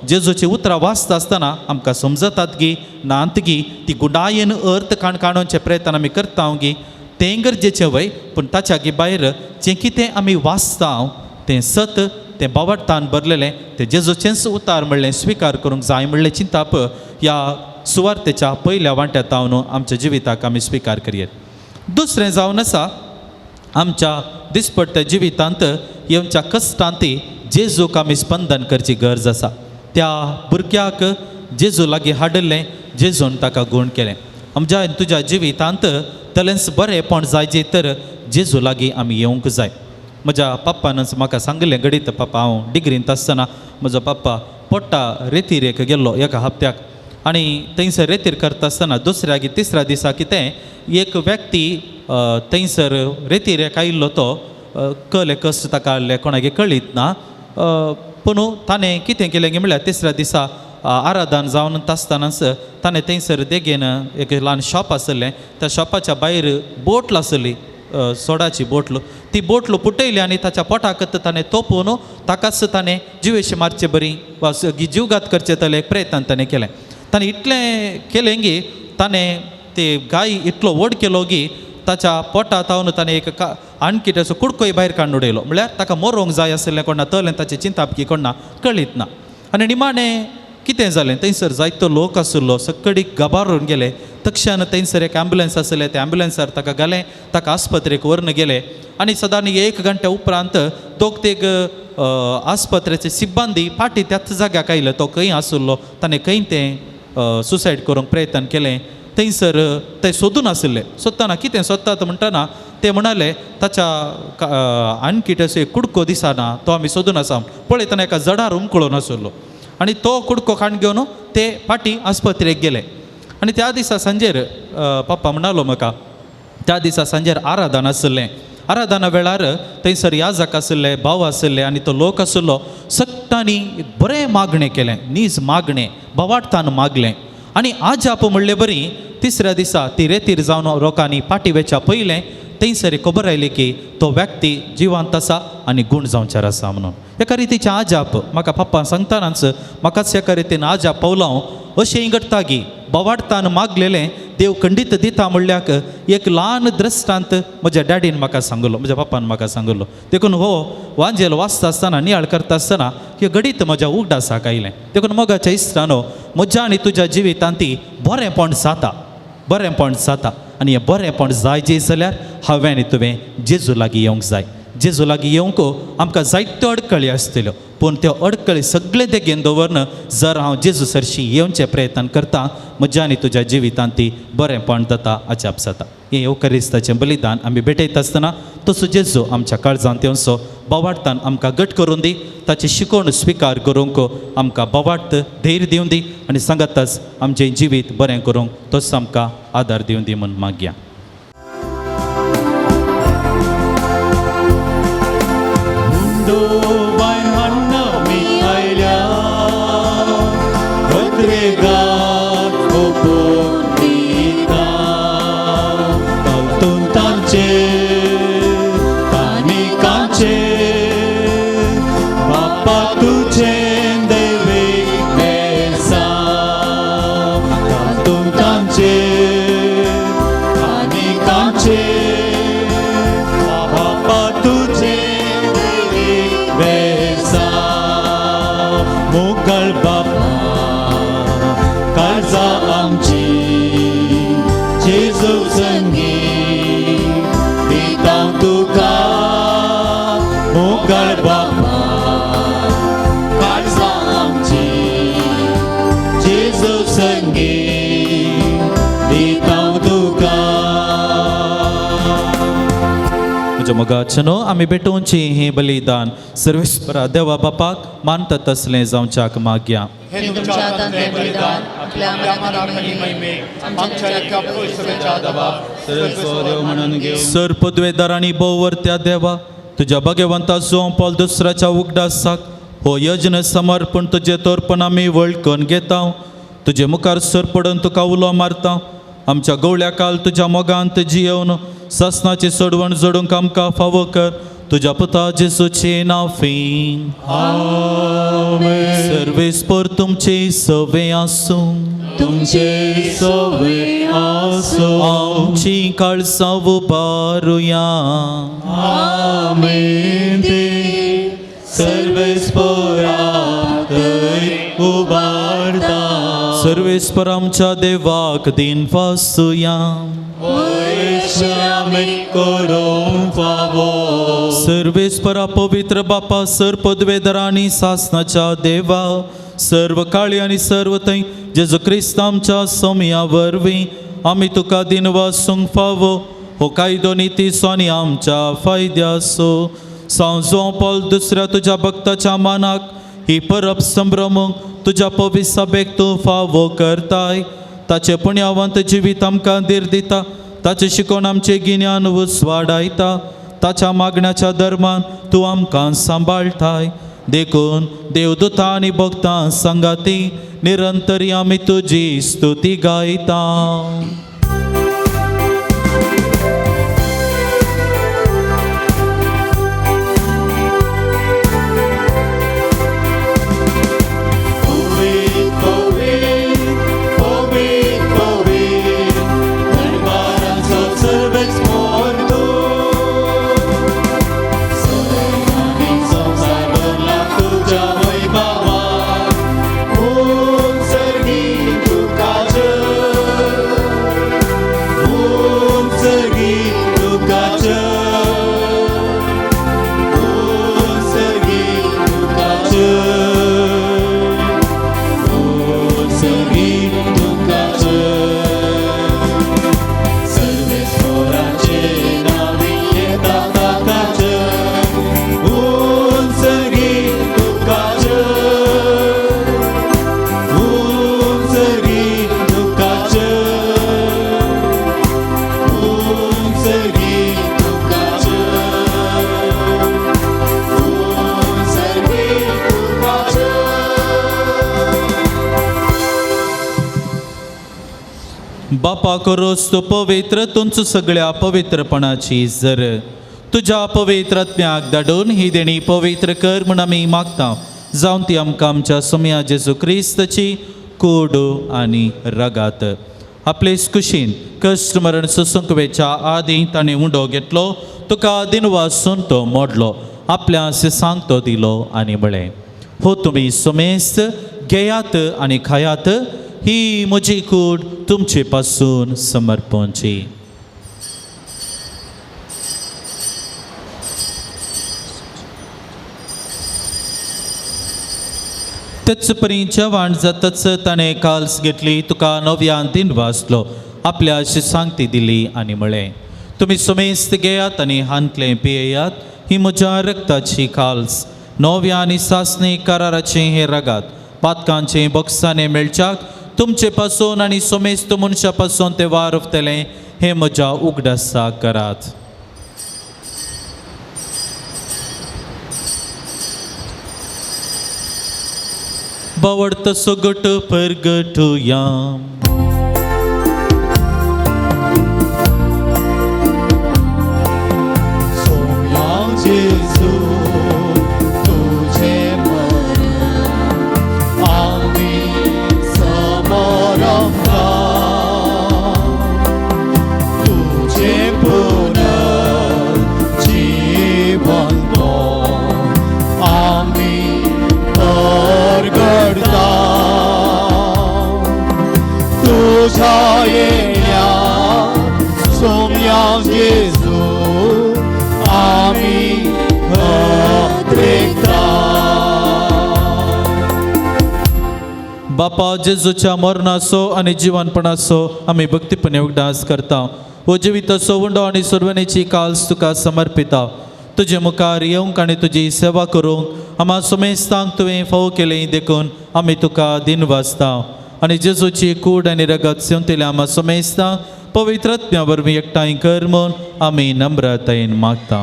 जेजूची उतरां वाचता आसतना आमकां समजतात गी नात गी ती गुडायेन अर्थ काणकाणोवचे प्रयत्न आमी करता गी तें गरजेचें वय, पूण ताच्या गी भायर जें कितें आमी वाचता तें सत तें भावार्थान भरलेलें तें जेजूचेंच उतार म्हणलें स्विकार करूंक जाय म्हणलें चिंताप ह्या सुवार्तेच्या पयल्या वांट्या तावन आमच्या जिविताक आमी स्विकार करयेत. दुसरें जावन आसा आमच्या दिसपट्ट्या जिवितांत येवच्या कश्टांत जेजूक आमी स्पंदन करची गरज आसा. त्या भुरग्याक जेजू लागीं हाडिल्लें, जेजून ताका गूण केलें. आमच्या तुज्या जिवितांत तलेंच बरेंपण जाय जे तर जेजू लागीं आमी येवंक जाय. म्हज्या पप्पानच म्हाका सांगलें घडीत, पप्पा हांव डिग्रींत आसतना म्हजो पप्पा पोट्टा रेतीर एक गेल्लो एका हप्त्याक आनी थंयसर रेतीर करता आसतना दुसऱ्या तिसऱ्या दिसा कितें एक व्यक्ती थंयसर रेतीर एक आयिल्लो तो कले कश्ट ताका हाडले कोणागे कळीत ना. पूण ताणें कितें केलें म्हणल्यार तिसऱ्या दिसा आराधन जावन आसतनाच ताणें थंयसर देगेन एक ल्हान शॉप आसलें, त्या शॉपाच्या भायर बोटल आसली, सोडाची बोटल. ती बोटल पुटयली आनी ताच्या पोटाक ताणें तोपून ताकाच ताणें जिवेशी मारचे बरी वा जीवघात करचे तले एक प्रयत्न ताणें केलें. ताणें इतलें केलें की ताणें ते गाय इतलो व्हड केलो की ताच्या पोटा तावन ताणें एक आणकी ताचो कुडकोय भायर काडून उडयलो. म्हळ्यार ताका मरोंक जाय आशिल्लें कोणा तलें ताचें चिंताप की कोणा कळीत ना. आनी निमाणें कितें जालें, थंयसर जायतो लोक आशिल्लो, सगळी गबारून गेले. तक्षण थंयसर एक एम्बुलन्स आसलें, त्या एम्बुलन्सार ताका घालें, ताका आस्पत्रेक व्हरून गेले. आनी सदांच एक घंट्या उपरांत दोग तेग आस्पत्रेचे सिब्बंदी फाटीं त्याच जाग्याक आयले. तो खंय आशिल्लो, ताणें खंय तें सुसायड करूंक प्रयत्न केलें, थंयसर ते सोदून आशिल्ले. सोदतना कितें सोदतात म्हणटना ते म्हणाले ताच्या आणकी तसो एक कुडको दिसना, तो आमी सोदून आसा. पळयतना एका जडार उमकळून आशिल्लो आनी तो कुडको काडून घेवन ते फाटीं आस्पत्रेक गेले. आनी त्या दिसा सांजेर पप्पा म्हणालो म्हाका, त्या दिसा सांजेर आराधन आशिल्लें. आराधना वेळार थंयसर याजक आशिल्ले, भाव आशिल्ले आनी तो लोक आशिल्लो. सगळ्यांनी बरें मागणें केलें, नीज मागणें भवाटतान मागलें. आनी आजाप म्हणले बरी तिसऱ्या दिसा ती रेतीर जावन लोकांनी फाटीं वेच्या पयलें थंयसर खबर आयली की तो व्यक्ती जिवंत आसा आनी गूण जावचार आसा म्हणून. एका रितीचें आजाप म्हाका पप्पा सांगतनाच म्हाकाच एका रितीन आजाप पावलो हांव. अशें घडटा की बोवाटतान मागलेलें देव खंडीत दिता म्हणल्याक एक ल्हान दृश्टांत म्हज्या डॅडीन म्हाका सांगलो, म्हज्या पप्पान म्हाका सांगलो. देखून हो वांजेल वाचता आसतना नियाळ करता आसतना हे घडीत म्हज्या उगडासाक आयलें. देखून मोगाच्या इश्टानो, म्हज्या आनी तुज्या जिवितांत ती बरेंपण जाता, बरेंपण जाता. आनी हें बरेंपण जाय जे जाल्यार हांवें आनी तुवें जेजू लागीं येवंक जाय. जेजू लागीं येवंक आमकां जायत्यो अडकळी आसतल्यो, पूण त्यो अडकळी सगळे देगेन दवरन जर हांव जेजू सरशी येवचे प्रयत्न करता, म्हज्या आनी तुज्या जिवितांत ती बरेंपण जाता, अजाप जाता. हें येवकरिस्ताचें बलिदान आमी भेटयता आसतना तसो जेजू आमच्या काळजांत येवचो, बोवाटतान आमकां घट करून दी, ताची शिकवण स्विकार करूंक आमकां बोवाट धैर्य दिवन दी आनी सांगताच आमचें जिवीत बरें करूंक तोच आमकां आदार दिवन दी म्हूण मागया. मोगाचें आमी भेटोवचें हें बलिदान सर्वेस्परा देवा बापाक मानता तसलें जावच्याक मागया. सर पदवेदार आनी भोववर्त्या देवा, तुज्या भाग्यवंताचो पावल दुसऱ्याच्या उगडासाक हो यज्ञ समर्पण तुजें तोरपण आमी वळखून घेता. तुजे मुखार सर पडून तुका उलो मारता. आमच्या गवळ्या काल तुज्या मोगांत जियेवन सासनाची सोडवण जोडूंक आमकां फावो कर. तुज्या पुता जेजूचे नांवान आमेन. सर्वेस्पर तुमचे सवे आसूं, तुमचे सवे आसूं. आमची काळसां उबारुया. आमेन. सर्वेस्पराक उबारता. सर्वेस्पर आमच्या देवाक दिन फासुया. वयर आमी करूंक फावो. सर्वेस्परा पवित्र बापा, सर पदवेदार आनी सासनाच्या देवा, सर्व काळी आनी सर्व थंय जेजू क्रिस्त आमच्या सोमया वरवीं आमी तुका दिनवासूंक फावो. हो कायदो नितीचो आनी आमच्या फायद्याचो. सांजो पॉल दुसऱ्या तुज्या भक्ताच्या मानाक ही परब संभ्रमूंक तुज्या पवित्र सभेक तूं फावो करताय. ताचे पुण्यावंत जिवीत आमकां धीर दिता, ताचें शिकोवन आमचें गिन्यान उजवाडायता. ताच्या मागण्याच्या धर्मान तूं आमकां सांबाळटाय. देखून देवदूतां आनी भक्तां सांगाती निरंतरी आमी तुजी स्तुती गायता. बापा करोस तूं पवित्र, तुमचो सगळ्या पवित्रपणाची जर तुज्या पवित्र आत्म्याक धाडून ही देणी पवित्र कर म्हूण आमी मागता. जावन ती आमकां आमच्या सोमया जेजू क्रिस्ताची कूड आनी रगात. आपले कुशीन कश्ट मरण सोसूंक वेच्या आदीं ताणें उंडो घेतलो, तुका दिनवासून तो मोडलो, आपल्या शिसांक तो दिलो आनी म्हळें, हो तुमी सोमेस्त घेयात आनी खायात, ही म्हजी कूड तुमचे पासून समर्पणची. तेच परी जेवण जातच ताणें काल्स घेतली, तुका नव्यान दिन वाचलो, आपल्या शिसांक ती दिली आनी म्हळें, तुमी सुमेस्त घेयात आनी हांतलें पियेयात, ही म्हज्या रक्ताची काल्स, नव्या आनी सासणी कराराचें हें रगात, पातकांचें बक्षाणें मेळच्याक तुमचे पासून आनी सोमेस्त मनशा पासून ते वार उरतलें, हें म्हज्या उगडासाक करात. बावडत सगट परगटुया. बापा जेजूच्या मरणाचो आनी जिवनपणाचो आमी भक्तीपणे उगडास करता. हो जिविताचो उंडो आनी सुरवणेची काल्स तुका समर्पिता. तुजे मुखार येवंक आनी तुजी सेवा करूंक आमा सुमेस्तांक तुवें फावो केलें, देखून आमी तुका दिनवासता. आनी जेजूची कूड आनी रगत सेवतल्या आमा सुमेस्तांक पवित्र आत्म्या वरवीं एकठांय कर म्हूण आमी नम्रतायेन मागता.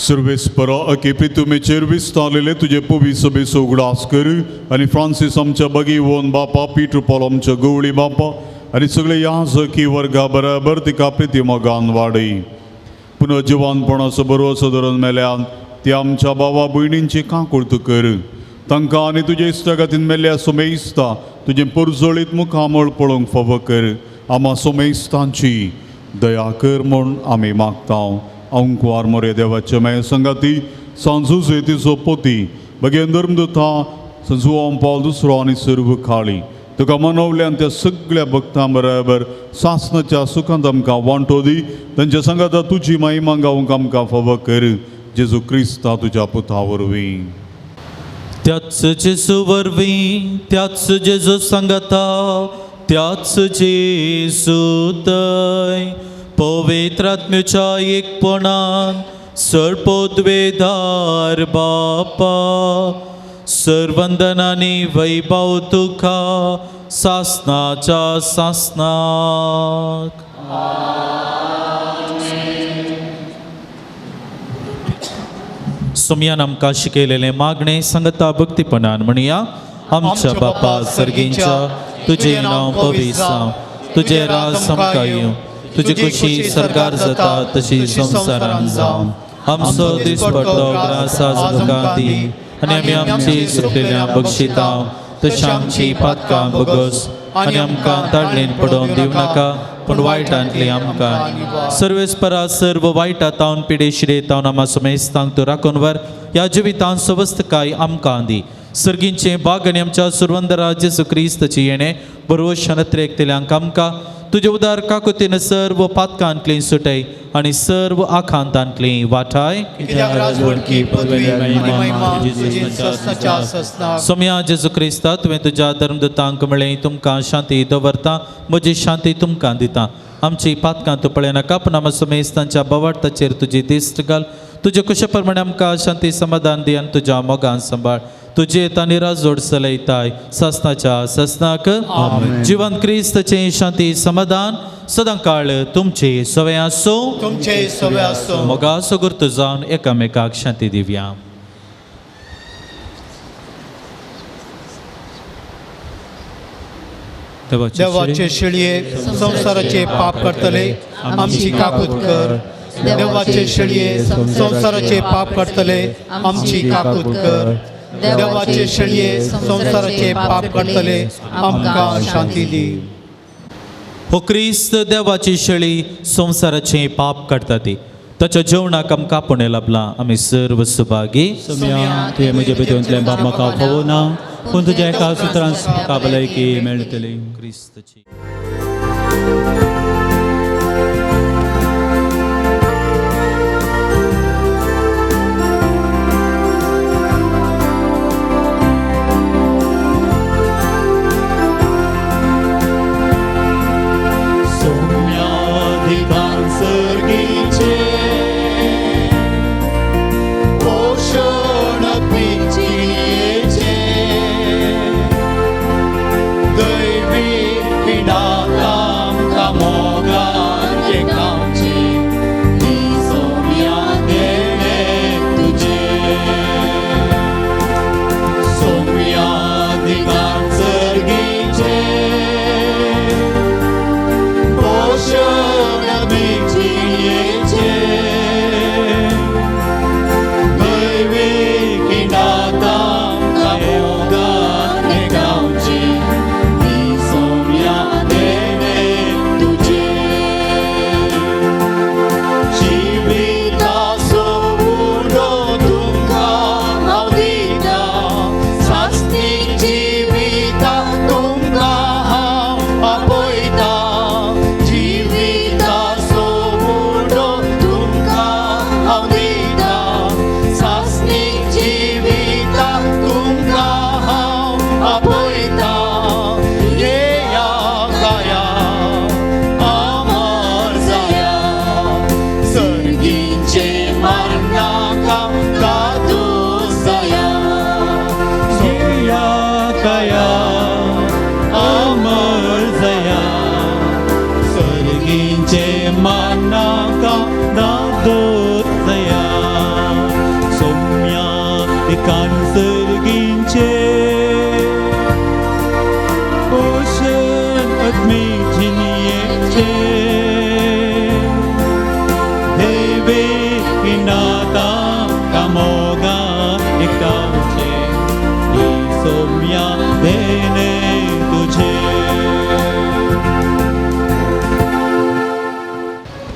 सर्वेस्परा अके प्रितुमेचेर विस्तारलेले तुजे पवी सभेचो उगडास कर आनी फ्रांसीस आमच्या बगी वोन बापा, पीटर पॉल आमच्या गवळी बापा आनी सगळे याजकी वर्गा बराबर तिका प्रिती मोगान वाडय. पुनः जिवानपणाचो बरोसो धरून मेल्यान ती आमच्या बाबा भयणींची काकुळत कर. तांकां आनी तुजे इश्टागतीन मेल्ल्या सोमेस्ता तुजें परजळीत मुखामळ पळोवंक फावो कर. आमा सोमेस्तांची दया कर म्हूण आमी मागता. अंकवार मोरे देवाचे माय संगाती सांजू तिचो पोती बगेन धर्मदुता संजुआं पावल दुसरो आनी सर्व काळी तुका मनवल्यान त्या सगळ्या भक्तां बराबर सासनाच्या सुखांत आमकां वांटो दी. तांच्या सांगाता तुजी महिमा गावंक आमकां फावो कर, जेजू क्रिस्ता तुज्या पुता वरवीं. त्याच जेजू वरवीं, त्याच जेजू सांगता, त्याच जेजू तय पवित्र आत्म्याच्या एकपणान सर्पोद्वेदार बापा सर्वंदनानी वैभव तुका सासनाच्या सासनाक. सोमयान आमकां शिकयलेलें मागणें सांगता भक्तीपणान म्हणया. आमच्या बापा सर्गींच्या, तुजें नांव पवित्र जावं, तुजें राज आमकां येवं, तुजी खुशी सरकार जाता तशी संवसारान जावं. आमचो दिसपट्टो ग्रास आज आमकां दी आनी आमी आमची सुकलेल्या बक्षिता तशी आमची पातकां बगस आनी आमकां ताडणेन पडोवन दिवं नाका, पूण वायटांतली आमकां. सर्वेस्परा सर्व वायटा तावन पिडेशिरे तावन आमा समेस्तांक तूं राखून व्हर. ह्या जिवितांत सवस्तकाय आमकां दी. सर्गींचें बाग आनी आमच्या सुरवंदरा जेजू क्रिस्ताची येणें बरोवश नत्रेकतल्यांक आमकां तुजे उदार काकुतीन सर्व पातकांतली सुटय आनी सर्व आखांतांतली वाठाय. सोमया जेजू क्रिस्ता, तुवें तुज्या धर्मदूतांक म्हळें, तुमकां शांती दवरता, म्हजी शांती तुमकां दिता. आमची पातकां तूं पळयनाका, पूण आमच्या समेस्तांच्या बवार्ताचेर तुजी दिश्ट घाल. तुजे कुशे प्रमाणे आमकां शांती समाधान दी आनी तुज्या मोगान सांबाळ. तुजे तांणी राजोड चलयताय ससनाच्या ससनाक. जिवन क्रिस्ताचें शांती समाधान सदां काळ तुमचे सवय आसूं, तुमचे सवय आसूं. मोगाचो गुर्त जावन एकामेकाक शांती दिवया. देवाचे शेळये संवसाराचे पाप करतले आमची काकूत कर. देवाचे शेळये संवसाराचे पाप करतले आमची काकूत कर. देवाचे शेळये संवसाराचे पाप करतले आमकां शांती दी. हो क्रिस्त देवाची शेळी संवसाराचे पाप काडटा ती ताच्या जेवणाक आमकां पुणें लाभलां. आमी सर्व सुभागी. सोमया, तुवें म्हज्या भितूंतलें बाप म्हाका फावो ना, पूण तुज्या एका सुत्रान म्हाका भलायकी मेळटली. क्रिस्तची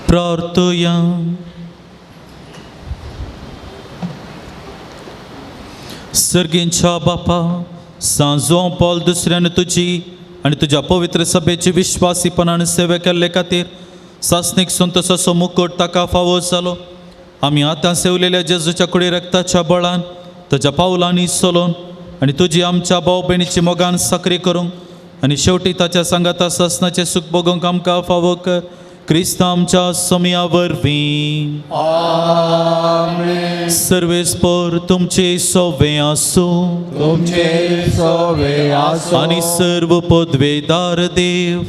प्रार्थुया. सर्गींच्या बापा, सांजो पॉल दुसऱ्यान तुजी आनी तुज्या पवित्र सभेची विश्वासीपणान सेवा केल्ले खातीर सासणीक संतोसाचो मुकुट ताका फावो जालो. आमी आतां सेवलेल्या जेजूच्या कुडी रक्ताच्या बळान ताच्या पावलांनी चलोवन आनी तुजी आमच्या भाव भयणीची मोगान साकरी करूंक आनी शेवटी ताच्या सांगाता सासणाचें सूख भोगोवंक आमकां फावो कर. क्रिस्त आमच्या सोमया वरवीं. सर्वेस्पर तुमचे सोवे आसूं तुमचे सोवे आसूं. आनी सर्व पदवेदार देव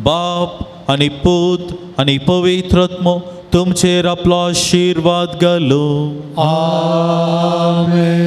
बाप आनी पूत आनी पवित्र आत्मो तुमचेर आपलो आशिर्वाद घालूं. आमेन.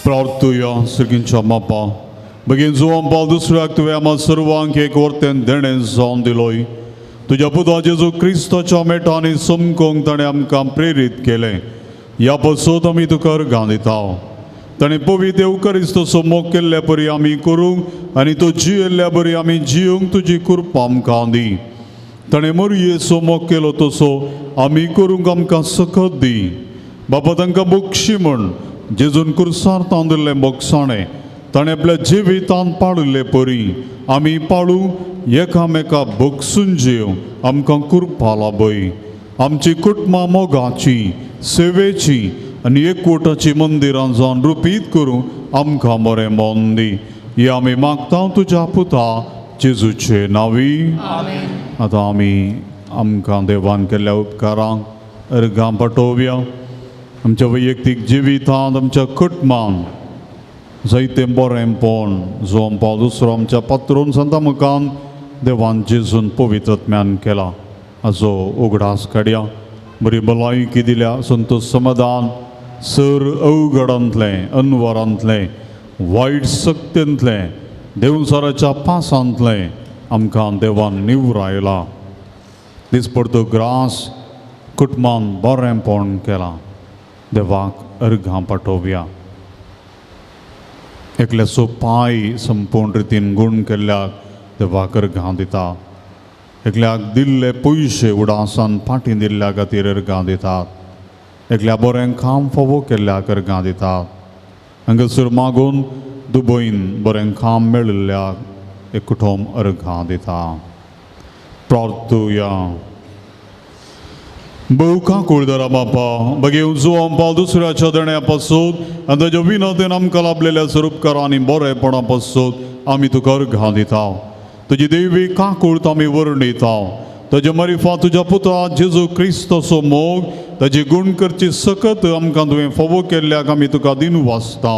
प्रार्थुया सर्गींच्या बापा बगीन जुवान पावल दुसऱ्याक तुवें आमकां सर्वांक एक वर्तेन देणें जावन दिलोय. तुज्या पुता जेजू क्रिस्ताच्या मेटांनी समकोंक ताणें आमकां प्रेरीत केलें. ह्या पासत आमी तुका अर्गां दिता. ताणें पवित्र येवकारिस्तचो मोग केल्ल्या परी आमी करूंक आनी तो जियेल्ल्या बरी आमी जियोंक तुजी कृपा आमकां दी. ताणें मरयेचो मोग केलो तसो आमी करूंक आमकां सकत दी. बापा तांकां बक्षी म्हण जेजून कुर्सार तांदुल्लें बोगसाणें ताणें आपल्या जिवितान पाळिल्ले परी आमी पाळूं एकामेका बगसून जेव आमकां कृपा लाभय. आमची कुटुंबां मोगाची सेवेची आनी एकवटाची मंदिरां जावन रुपीत करूं आमकां बरें मन दी. हे आमी मागता तुज्या पुता जेजूचे नांवी. आतां आमी आमकां देवान केल्ल्या उपकारांक अर्गां पाठोवया. आमच्या वैयक्तीक जिवितांत आमच्या कुटुंबान जायतें बरेंपण जो पावल दुसरो आमच्या पात्रून संता मुखान देवान जेजून पवित्र ज्ञान केला हाचो उगडास काडया. बरी भलायकी दिल्या संतोष समाधान सर अवघडांतलें अनवरांतलें वायट सक्तेंतलें देवसाराच्या पासांतलें आमकां देवान निवरायला. दिसपडतो ग्रास कुटुंबान बरेंपण केलां. देवाक अर्घां पाठोवया. एकल्याचो पांय संपूर्ण रितीन गूण केल्ल्याक देवाक अर्घां दिता. एकल्याक दिल्ले पयशे उडासान फाटीं दिल्ल्या खातीर अर्घां दितात. एकल्या बरें काम फावो केल्ल्याक अर्घां दितात. हांगासर मागून दुबयन बरें काम मेळिल्ल्याक एक कुटुंब अर्घां दिता. प्रार्थुया. भोव काकुळदारा बापा बगे जुवान पावल दुसऱ्याच्या देण्या पासून आनी ताच्या विनोदेन आमकां लाभलेल्या स्वरूपकारां आनी बरेपणा पासून आमी तुका अर्घां दिता. तुजी देवी काकूळत आमी वर्णिता. ताजे मरिफा तुज्या पुता जेजू क्रिस्ताचो मोग ताजी गूण करची सकत आमकां तुवें फावो केल्ल्याक आमी तुका दिन वाचता.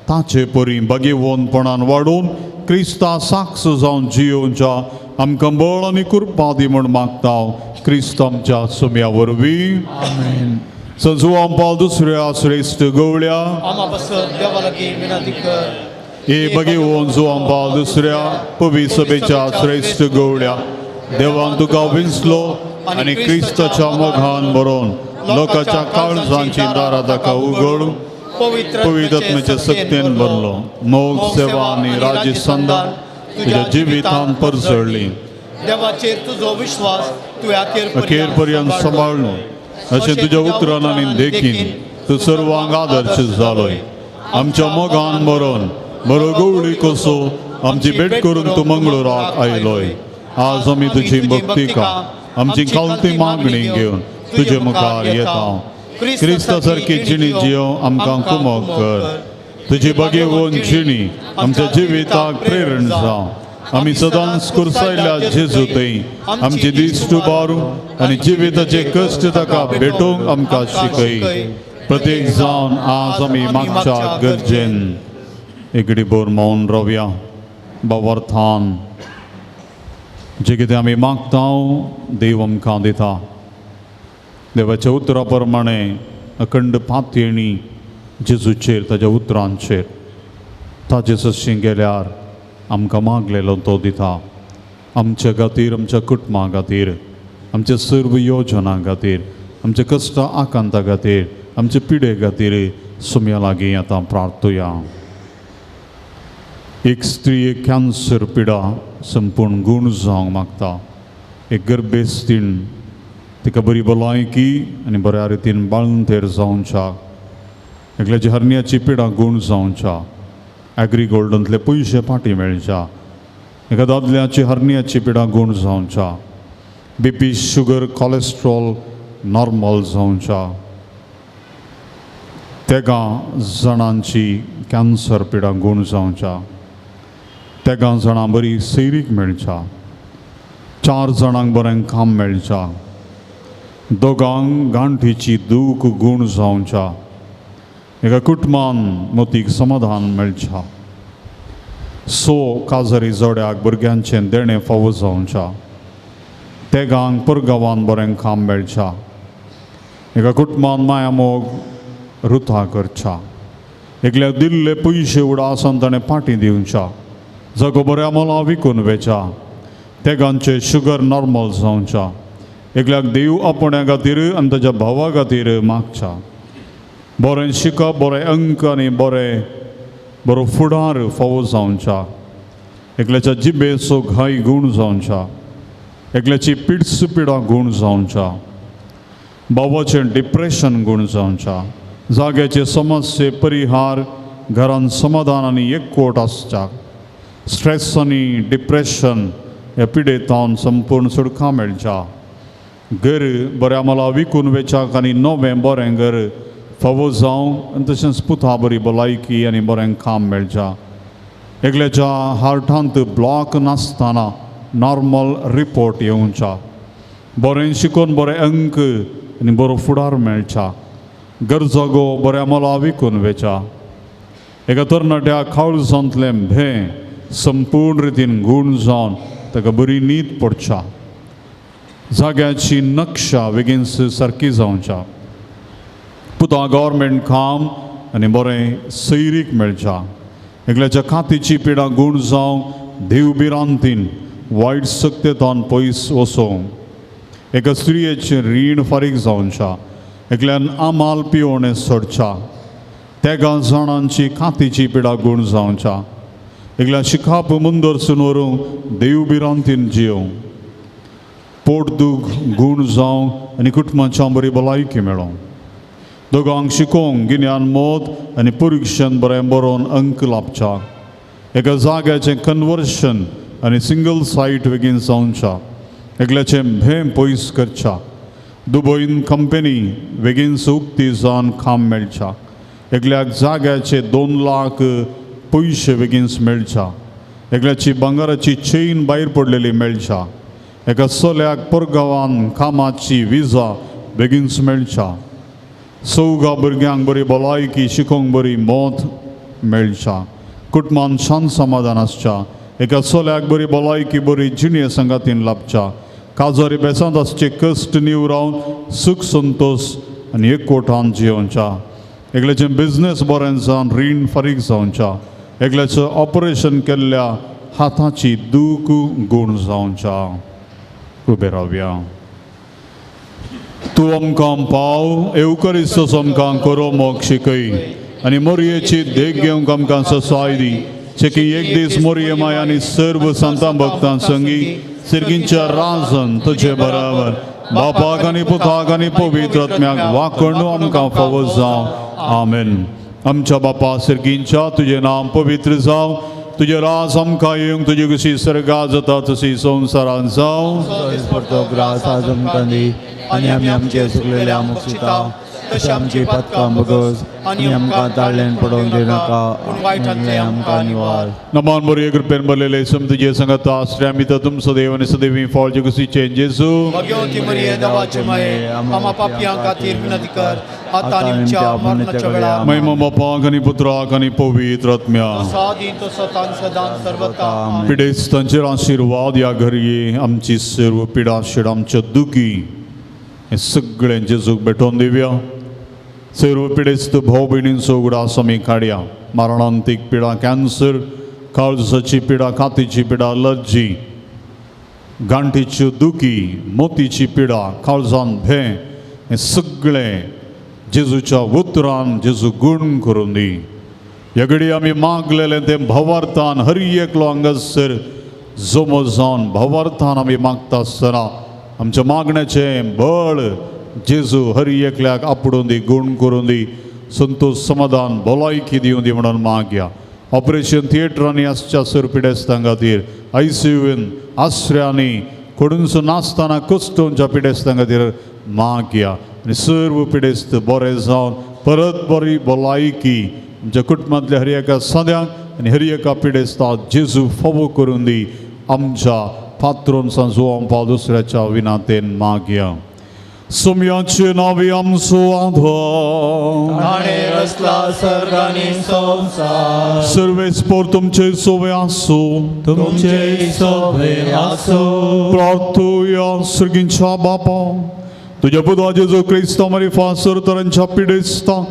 ताचे परी बागेवनपणान वाडोवन क्रिस्ता साक्ष जावन जियोवच्या आमकां बळ आनी कृपा दी म्हूण मागता क्रिस्त आमच्या सुम्या वरवीं. संजुवान पावल दुसऱ्या श्रेश्ठ गवळ्या हे बगेवन जुवान पावल दुसऱ्या पवी सभेच्या श्रेश्ठ गवळ्या देवान तुका विंचलो आनी क्रिस्ताच्या मोगान बरोवन लोकांच्या काळजांची दारां ताका उगडून पवित्र सक्तेन भरलो. मोग, सेवा आनी राज्य संदान तुज्या जिवितान परजळ्ळी. देवाचेर तुजो विश्वास तुवें अखेर पर्यंत सांबाळ्ळो. अशें तुज्या उतरान आनी देखीन तूं सर्वांक आदर्श जालोय. आमच्या मोगान बरोवन बरो गवळी कसो आमची भेट करून तूं मंगळुराक आयलोय. आज आमी तुजी भक्तिका आमची खावती मागणी घेवन तुजे मुखार येता. क्रिस्ता सारकी जिणी जियो आमकां कुमोक कर. तुजी बगेवन जिणी आमच्या जिविताक प्रेरण जावं. आमी सदांच कुर्सायल्या जेजू थंय आमची दिश्ट उबारू आनी जिविताचे कश्ट ताका भेटोवंक आमकां शिकय. प्रत्येक जावन आज आमी मागच्या गरजेन एकडे भर मौन रावया. बावर्थान जे कितें आमी मागता देव आमकां दिता. देवाच्या उतरा प्रमाणे अखंड पातयेणी जेजूचेर ताज्या उतरांचेर ताजे सशीं गेल्यार आमकां मागलेलो तो दिता. आमच्या खातीर, आमच्या कुटुंबा खातीर, आमच्या सर्व योजना खातीर, आमच्या कश्ट आकांता खातीर, आमचे पिडे खातीर सुम्या लागीं आतां प्रार्थुया. एक स्त्री एक कॅन्सर पिडा संपूर्ण गूण जावंक मागता. एक गर्भेस्तीण तिका बरी भलायकी आनी बऱ्या रितीन बाळंतेर जावच्या. एकल्याची हरण्याची पिडा गूण जावच्या. एग्री गोल्डनतले पयशे फाटीं मेळच्या. एका दादल्याची हरण्याची पिडा गूण जावच्या. बीपी, शुगर, कॉलेस्ट्रॉल नॉर्मल जावच्या. तेगां जाणांची कॅन्सर पिडा गूण जावच्या. तेगां जाणां बरी सैरीक मेळच्या. 4 जाणांक बरें काम मेळच्या. दोगांक गांठीची दूख गूण जावच्या. एका कुटुंबान मोतीक समाधान मेळच्या. 6 काजरी जोड्याक भुरग्यांचें देणें फावो जावच्या. तेगांक परगांवान बरें काम मेळच्या. एका कुटुंबान मायामोग रुथा करच्या. एकल्याक दिल्ले पयशे उडासान ताणें फाटीं दिवच्या. जागो बऱ्या मोला विकून वेच्या. तेगांचे शुगर नॉर्मल जावच्या. एकल्याक देव आपण्या खातीर आनी ताच्या भावा खातीर मागच्या. बरें शिकप, बरें अंक आनी बरें बरो फुडार फावो जावच्या. एकल्याच्या जिबेचो घाय गूण जावच्या. एकल्याची पिड्स पिडा गूण जावच्या. भावाचें डिप्रेशन गूण जावच्या. जाग्याचे समस्ये परिहार, घरान समाधान आनी एकवट आसच्या. स्ट्रेस आनी डिप्रेशन ह्या पिडेतावन संपूर्ण सुटका मेळच्या. घर बऱ्या मला विकून वेच्याक आनी नवें बरें घर फावो जावं आनी तशेंच पुता बरी भलायकी आनी बरें काम मेळच्या. एकल्याच्या हार्टांत ब्लॉक नासतना नॉर्मल रिपोर्ट येवच्या. बरें शिकून बरें अंक आनी बरो फुडार मेळच्या. गरजागो बऱ्या मला विकून वेच्या. एका तरणाट्या काळजांतलें भें संपूर्ण रितीन गूण जावन ताका बरी न्हीद पडच्या. जाग्याची नक्षा बेगीन सारकी जावच्या. पुता गव्हर्मेंट काम आनी बरें सैरीक मेळच्या. एकल्याच्या कातीची पिडा गूण जावं देव भिरांतीन वायट सक्तेतान पयस वचोवंक. एका स्त्रियेचें रीण फारीक जावच्या. एकल्यान आमाल पिवणें सोडच्या. तेगां जाणांची कातीची पिडा गूण जावच्या. एकल्या शिकाप मुंदरसून व्हरूंक देव भिरांतीन जियोवंक. पोटदूख गूण जावं आनी कुटुंबाच्या बरी भलायकी मेळोवंक. दोगांक शिकोवंक गिन्यान मोद आनी परिक्षण बरें बरोवन अंक लाबच्या. एका जाग्याचें कन्वर्शन आनी सिंगल सायट बेगीन जावच्या. एकल्याचें भें पयस करच्या. दुबयन कंपनी बेगीन उक्ती जावन काम मेळच्या. एकल्याक जाग्याचे 2 लाख पयशे बेगीन मेळच्या. एकल्याची भांगराची चेन भायर पडलेली मेळच्या. एका चल्याक परगांवान कामाची विजा बेगीन मेळच्या. 4 भुरग्यांक बरी भलायकी शिकोवंक बरी मौत मेळच्या. कुटुंबान शांत समाधान आसच्या. एका चल्याक बरी भलायकी बरी जिणे संगातीन लाबच्या. काजारी बेसांत आसचे कश्ट निवरावन सुख संतोश आनी एकवटान जियोवच्या. एकल्याचें बिजनेस बरें जावन रीण फारीक जावच्या. एकल्याचें ऑपरेशन केल्ल्या हाताची दूख गूण जावच्या. उबे रावया. तूं आमकां पाव एवकरिस्तोस आमकां करो मोग शिकय आनी मोरयेची देख घेवंक आमकां ससाय दी, चेकी एक दीस मोरये माय आनी सर्व संतां भक्तां संगी सिरगींच्या राजन तुजे बराबर बापाक आनी पुताक आनी पवित्र आत्म्याक वांकडू आमकां फावो जावं. आमेन. आमच्या बापा सिरगींच्या तुजें नांव पवित्र जावं, तुजें राज आमकां येवंक, तुजी कशी सर्गा जाता तशी संवसारान जावं. दिसपडतो ग्रास आज आमकां दी आनी आमी आमचे चुकलेले आमोक्षिता तशें आमची पातकां बगस आनी आमकां ताळ्यान पडोवंक दिनाका, पूण वायटांतलें आमकां निवार. नमान बरे कृपेन भरलेले सम तुजे संगत आसरे आमी तर तुमचो देव आनी सदैवी फळ जेकुसीचे जेजू. भगवती मरिये देवाचे माये आमा पापयां खातीर विनंती कर आतां आनी आमच्या मरणाच्या वेळार. महिमा बापाक आनी पुत्राक आनी पवित्र आत्म्याक. सादी तो सतान सदान सर्वता. पिडेस्तांचेर आशिर्वाद ह्या घरये आमची सर्व पिडा should आमच्यो दुखी हें सगळें जेजूक भेटोवन दिवया. सर्व पिडेस्त भाव भयणींचो उगडास आमी काडया. मरणांतीक पिडा, कॅन्सर, काळजाची पिडा, कातीची पिडा, लज्जी, गांठीच्यो दुखी, मोतीची पिडा, काळजान भें हें सगळें जेजूच्या उतरान जेजू गूण करून दी. ह्या घडी आमी मागलेलें तें भावार्थान हर एकलो हांगासर जमो जावन भावार्थान आमी मागता आसतना आमच्या मागण्याचें बळ जेजू हर एकल्याक आपडून दी, गूण करून दी, संतोश समाधान भलायकी दिवं दी म्हणून मागया. ऑपरेशन थिएटरांनी आसच्या सर पिडेस्तां खातीर, आयसीयून आसऱ्यांनी कोडूनसो नासतना कश्टोवच्या पिडेस्तां खातीर मागया. आनी सर्व पिडेस्त बरे जावन परत बरी भलायकी आमच्या कुटुंबांतल्या हर एका सद्यांक आनी हर एका पिडेस्ताक जेजू फावो करून दी. आमच्या पात्रोन सांजो पाव दुसऱ्याच्या विनातेन मागया. सोम्याचे नावे आमचो आधार, ताणें रचला सर्ग आनी संवसार. सर्वेस्पोर तुमचे सोवे आसूं, तुमचे सोवे आसूं. प्रार्थुया. सर्गींच्या बापा, तुज्या पुता जेजू क्रिस्ता मारिफा सरतरांच्या पिडेस्ता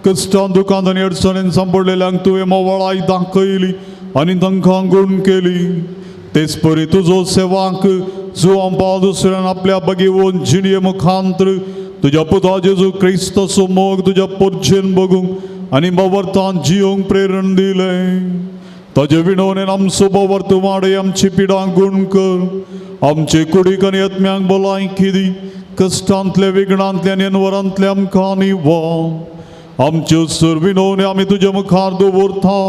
कश्टां दुखांत आनी अडचणीन सांपडलेल्यांक तुवें मोवाळाय दाखयली आनी तांकां गूण केली. तेच परी तुजो सेवाक जुवां पाव दुसऱ्यान आपल्या बगेवन जिणये मुखांत्र तुज्या पुता जेजू क्रिस्ताचो मोग तुज्या पोरचेन बगूंक आनी भावार्थान जियोंक प्रेरण दिलें. ताजे विणवणेन आमचो भावार्थ वाडय, आमची पिडां गूण कर, आमचे कुडीक आनी आत्म्यांक भलायकी दी. कश्टांतले विघ्नांतले आनी अनवरांतले आमकां निवा. आमच्यो सर विनवण्यो आमी तुज्या मुखार दवरता,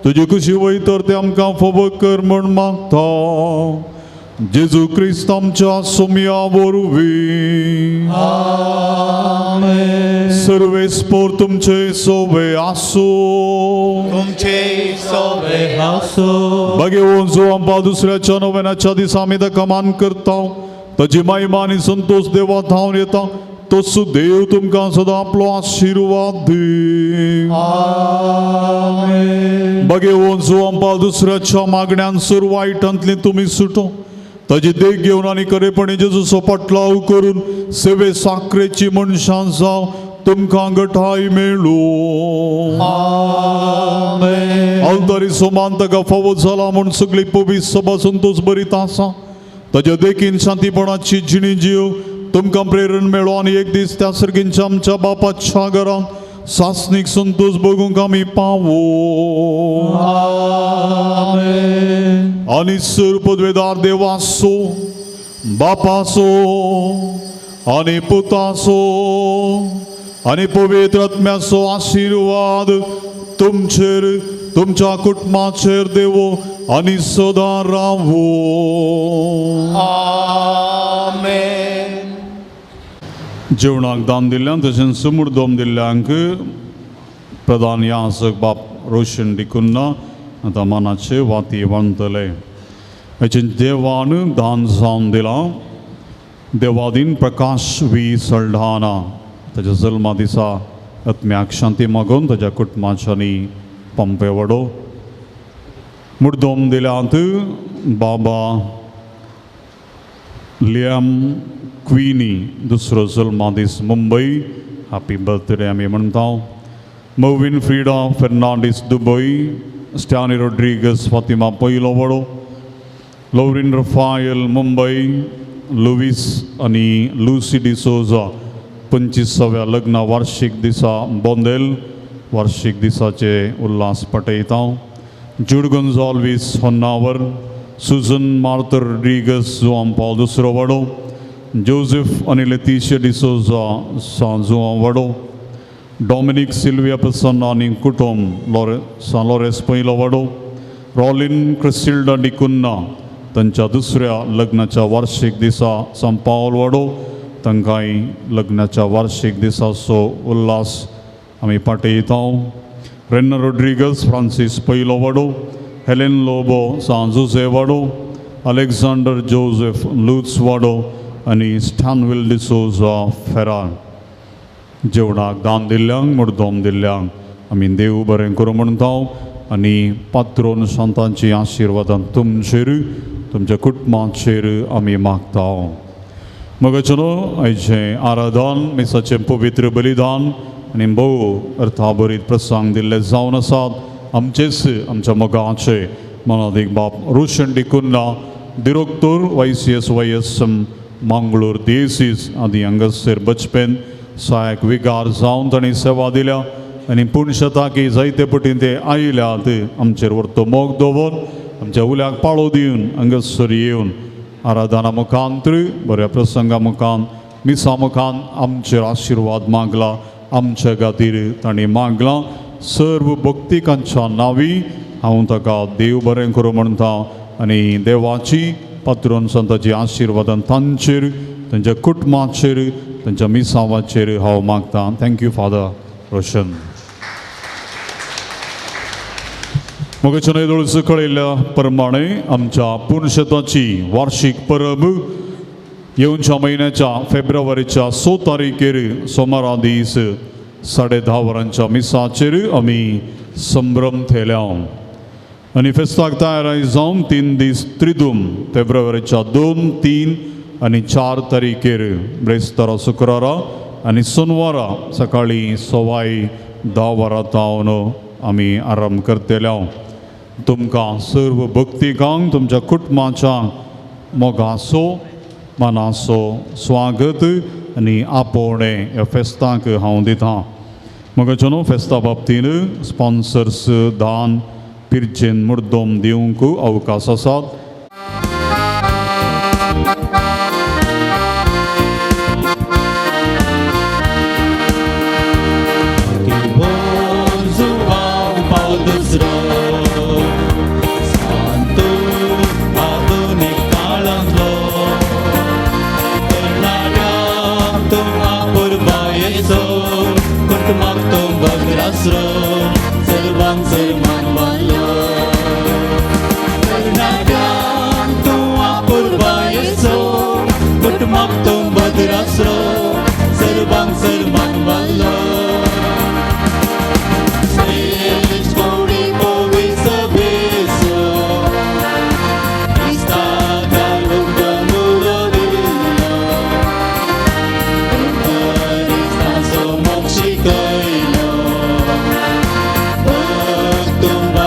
तुजे कुशी वयतर ते आमकां फावो कर म्हूण मागता. जेजू क्रिस्त आमच्या सोम्या वरवीं. सर्वेस्पोर तुमचे सोवे आसूं, तुमचे सोवे आसूं. बगेवन जो आमकां दुसऱ्याच्या नव्याच्या दिसा आमी ताका मान करता, ताजी महिमा आनी संतोश देवा धांवन येता. तसो देव तुमकां सदां आपलो आशिर्वाद दी. बगेवन जो आमकां दुसऱ्याच्या मागण्यान सुर वायटांतली तुमी सुटो, ताजी देख घेवन आनी खरेपणी जेजूचो पटलाव करून सेवे साकरेची मनशां जावं तुमकां गठाय मेळूं. आल्तारी सोमान ताका फावो जाला म्हूण सगळी पवित्र सभा संतोश बरीत आसा. ताज्या देखीन शांतीपणाची जिणी जीव तुमकां प्रेरण मेळो आनी एक दीस त्या सर्गींच्या आमच्या बापाच्या घरांत सासणीक संतोश बगूंक आमी पावो. आनी सर पदवेदार देवासो बापासो आनी पुतासो आनी पवित्र आत्म्याचो आशिर्वाद तुमचेर तुमच्या कुटुंबाचेर देवो आनी सदां रावो. आमेन. जेवणाक दान दिल्ल्यान तशेंच सुमुर्दोम दिल्ल्यांक प्रधान याजक बाप रोशन डिकुन्ना आतां मानाचे वाती बांदतले. हाचें देवान दान जावन दिलां. देवादीन प्रकाश वी सल्ढाना ताच्या जल्मा दिसा आत्म्याक शांती मागून ताच्या कुटुंबाच्यांनी पंपे वडो मुर्दोम दिल्यांत बाबा लियम क्विनी दुसरो जल्मा दीस मुंबय, हॅपी बर्थडे आमी म्हणटा. Movin Frida Fernandes Dubai, Stanley Rodrigues Fatima पयलो वडो, लोरीन रफायल मुंबय, लुवीस आनी लुसी डिसोजा 25व्या लग्न वार्षिक दिसा बोंदेल वार्षिक दिसाचे Ulhas पटयता. Jude Gonsalves Honnavar, Susan Martha Rodrigues Juan Paul दुसरो वाडो, जोसेफ आनी लेतिशिया डिसोजा सान जुआंव वाडो, डॉमिनीक सिल्विया प्रसन्ना आनी कुटुंब लोरे सान लोरेस पयलो वाडो, रॉलिन क्रिसिल्डा डिकुन्ना तांच्या दुसऱ्या लग्नाच्या वार्षिक दिसा सान पावल वाडो, तांकांय लग्नाच्या वार्षिक दिसाचो उल्हास आमी पाटयता. रेन्ना रोड्रिगस फ्रांसीस पयलो वाडो, हेलेन लोबो सान जुजे वाडो, अलेक्झांडर जोसेफ लूत्स वाडो आनी स्टॅनविल डिसोजा फेरान. जेवणाक दान दिल्ल्यांक मुर्दोम दिल्ल्यांक आमी देव बरें करूं म्हणटा आनी पात्रोन शांतांची आशिर्वादान तुमचेर तुमच्या कुटुंबाचेर आमी मागता. मगचनो आयचें आराधन मिसाचें पवित्र बलिदान आनी भोव अर्थाभरीत प्रसंग दिल्ले जावन आसात. आमचेच आमच्या मोगाचे मनादीक बाप रोशन D'Cunha दिरोक्तोर YCS YSM Mangalore diocese आदी हांगासर बचपेन सहायक विगार जावन तांणी सेवा दिल्या आनी पूण शताकी जायते पटीन ते आयल्यात आमचेर व्हरतो मोग दवर आमच्या उल्याक पाळो दिवन हांगासर येवन आराधना मुखांत बऱ्या प्रसंगा मुखान मिसा मुखान आमचेर आशिर्वाद मागला आमच्या खातीर तांणी मागलां. सर्व भक्तिकांच्या नांवी हांव ताका देव बरें करूं म्हणटा आनी देवाची पात्रोन संताची आशिर्वादान तांचेर तांच्या कुटुंबाचेर तांच्या मिसावाचेर हांव मागता. Thank you father Roshan. मगच्या नदोळस कळयल्ल्या प्रमाणे आमच्या पुनशताची वार्षिक परब येवच्या म्हयन्याच्या फेब्रुवारीच्या 6 तारखेर सोमारा दीस 10:30 वरांच्या मिसाचेर आमी संभ्रम थेल्या आनी फेस्ताक तयार जावन 3 दीस त्रिदूम फेब्रुवारीच्या 2, 3 आनी 4 तारखेर ब्रेस्तारा शुक्रारा आनी सोनवारा सकाळीं 10:15 वरां तावन आमी आरंभ करतले. तुमकां सर्व भक्तिकांक तुमच्या कुटुंबाच्या मोगाचो मनाचो स्वागत आनी आपोवणें ह्या फेस्ताक हांव दितां. मगचो न्हू फेस्ता बाबतीन स्पॉन्सर्स दान पिरचेन मुर्दोम दिवंक अवकाश आसात. Tumba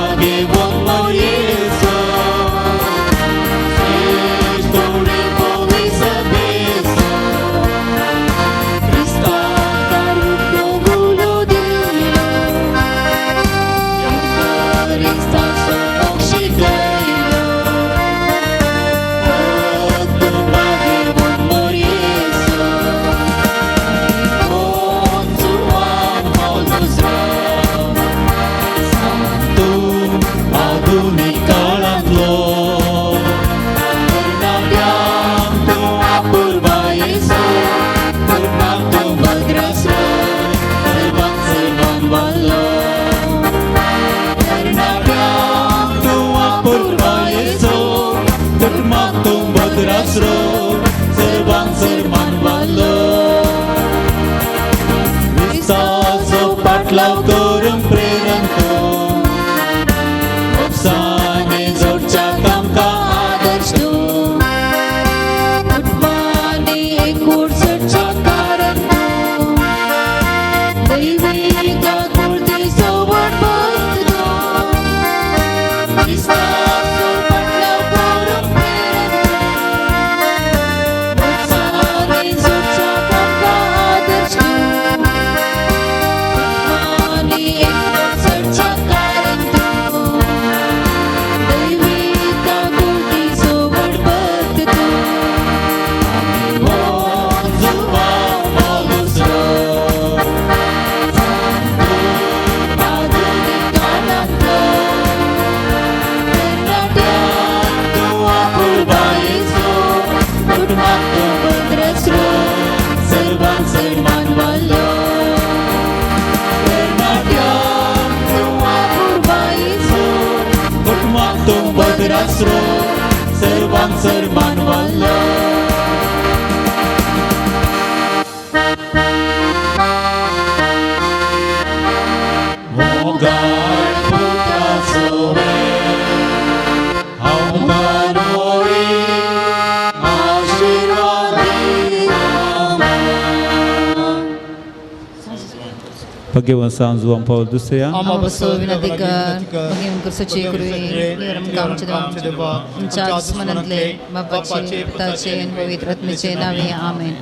दुसरो सर्वांक सर मानवल्लो. मोगाळ पुता सोवे हांव मानवोळी आशिर्वादी. भगवान सांज जुवान पावल दुसऱ्या आम्हा बसो विनंती कर भगवान कुर्सचे कृपे आमच्या देवा, आमच्या दुश्मनांतले बापाचे पुताचे आणि पवित्र आत्म्याचे नावे आमेन.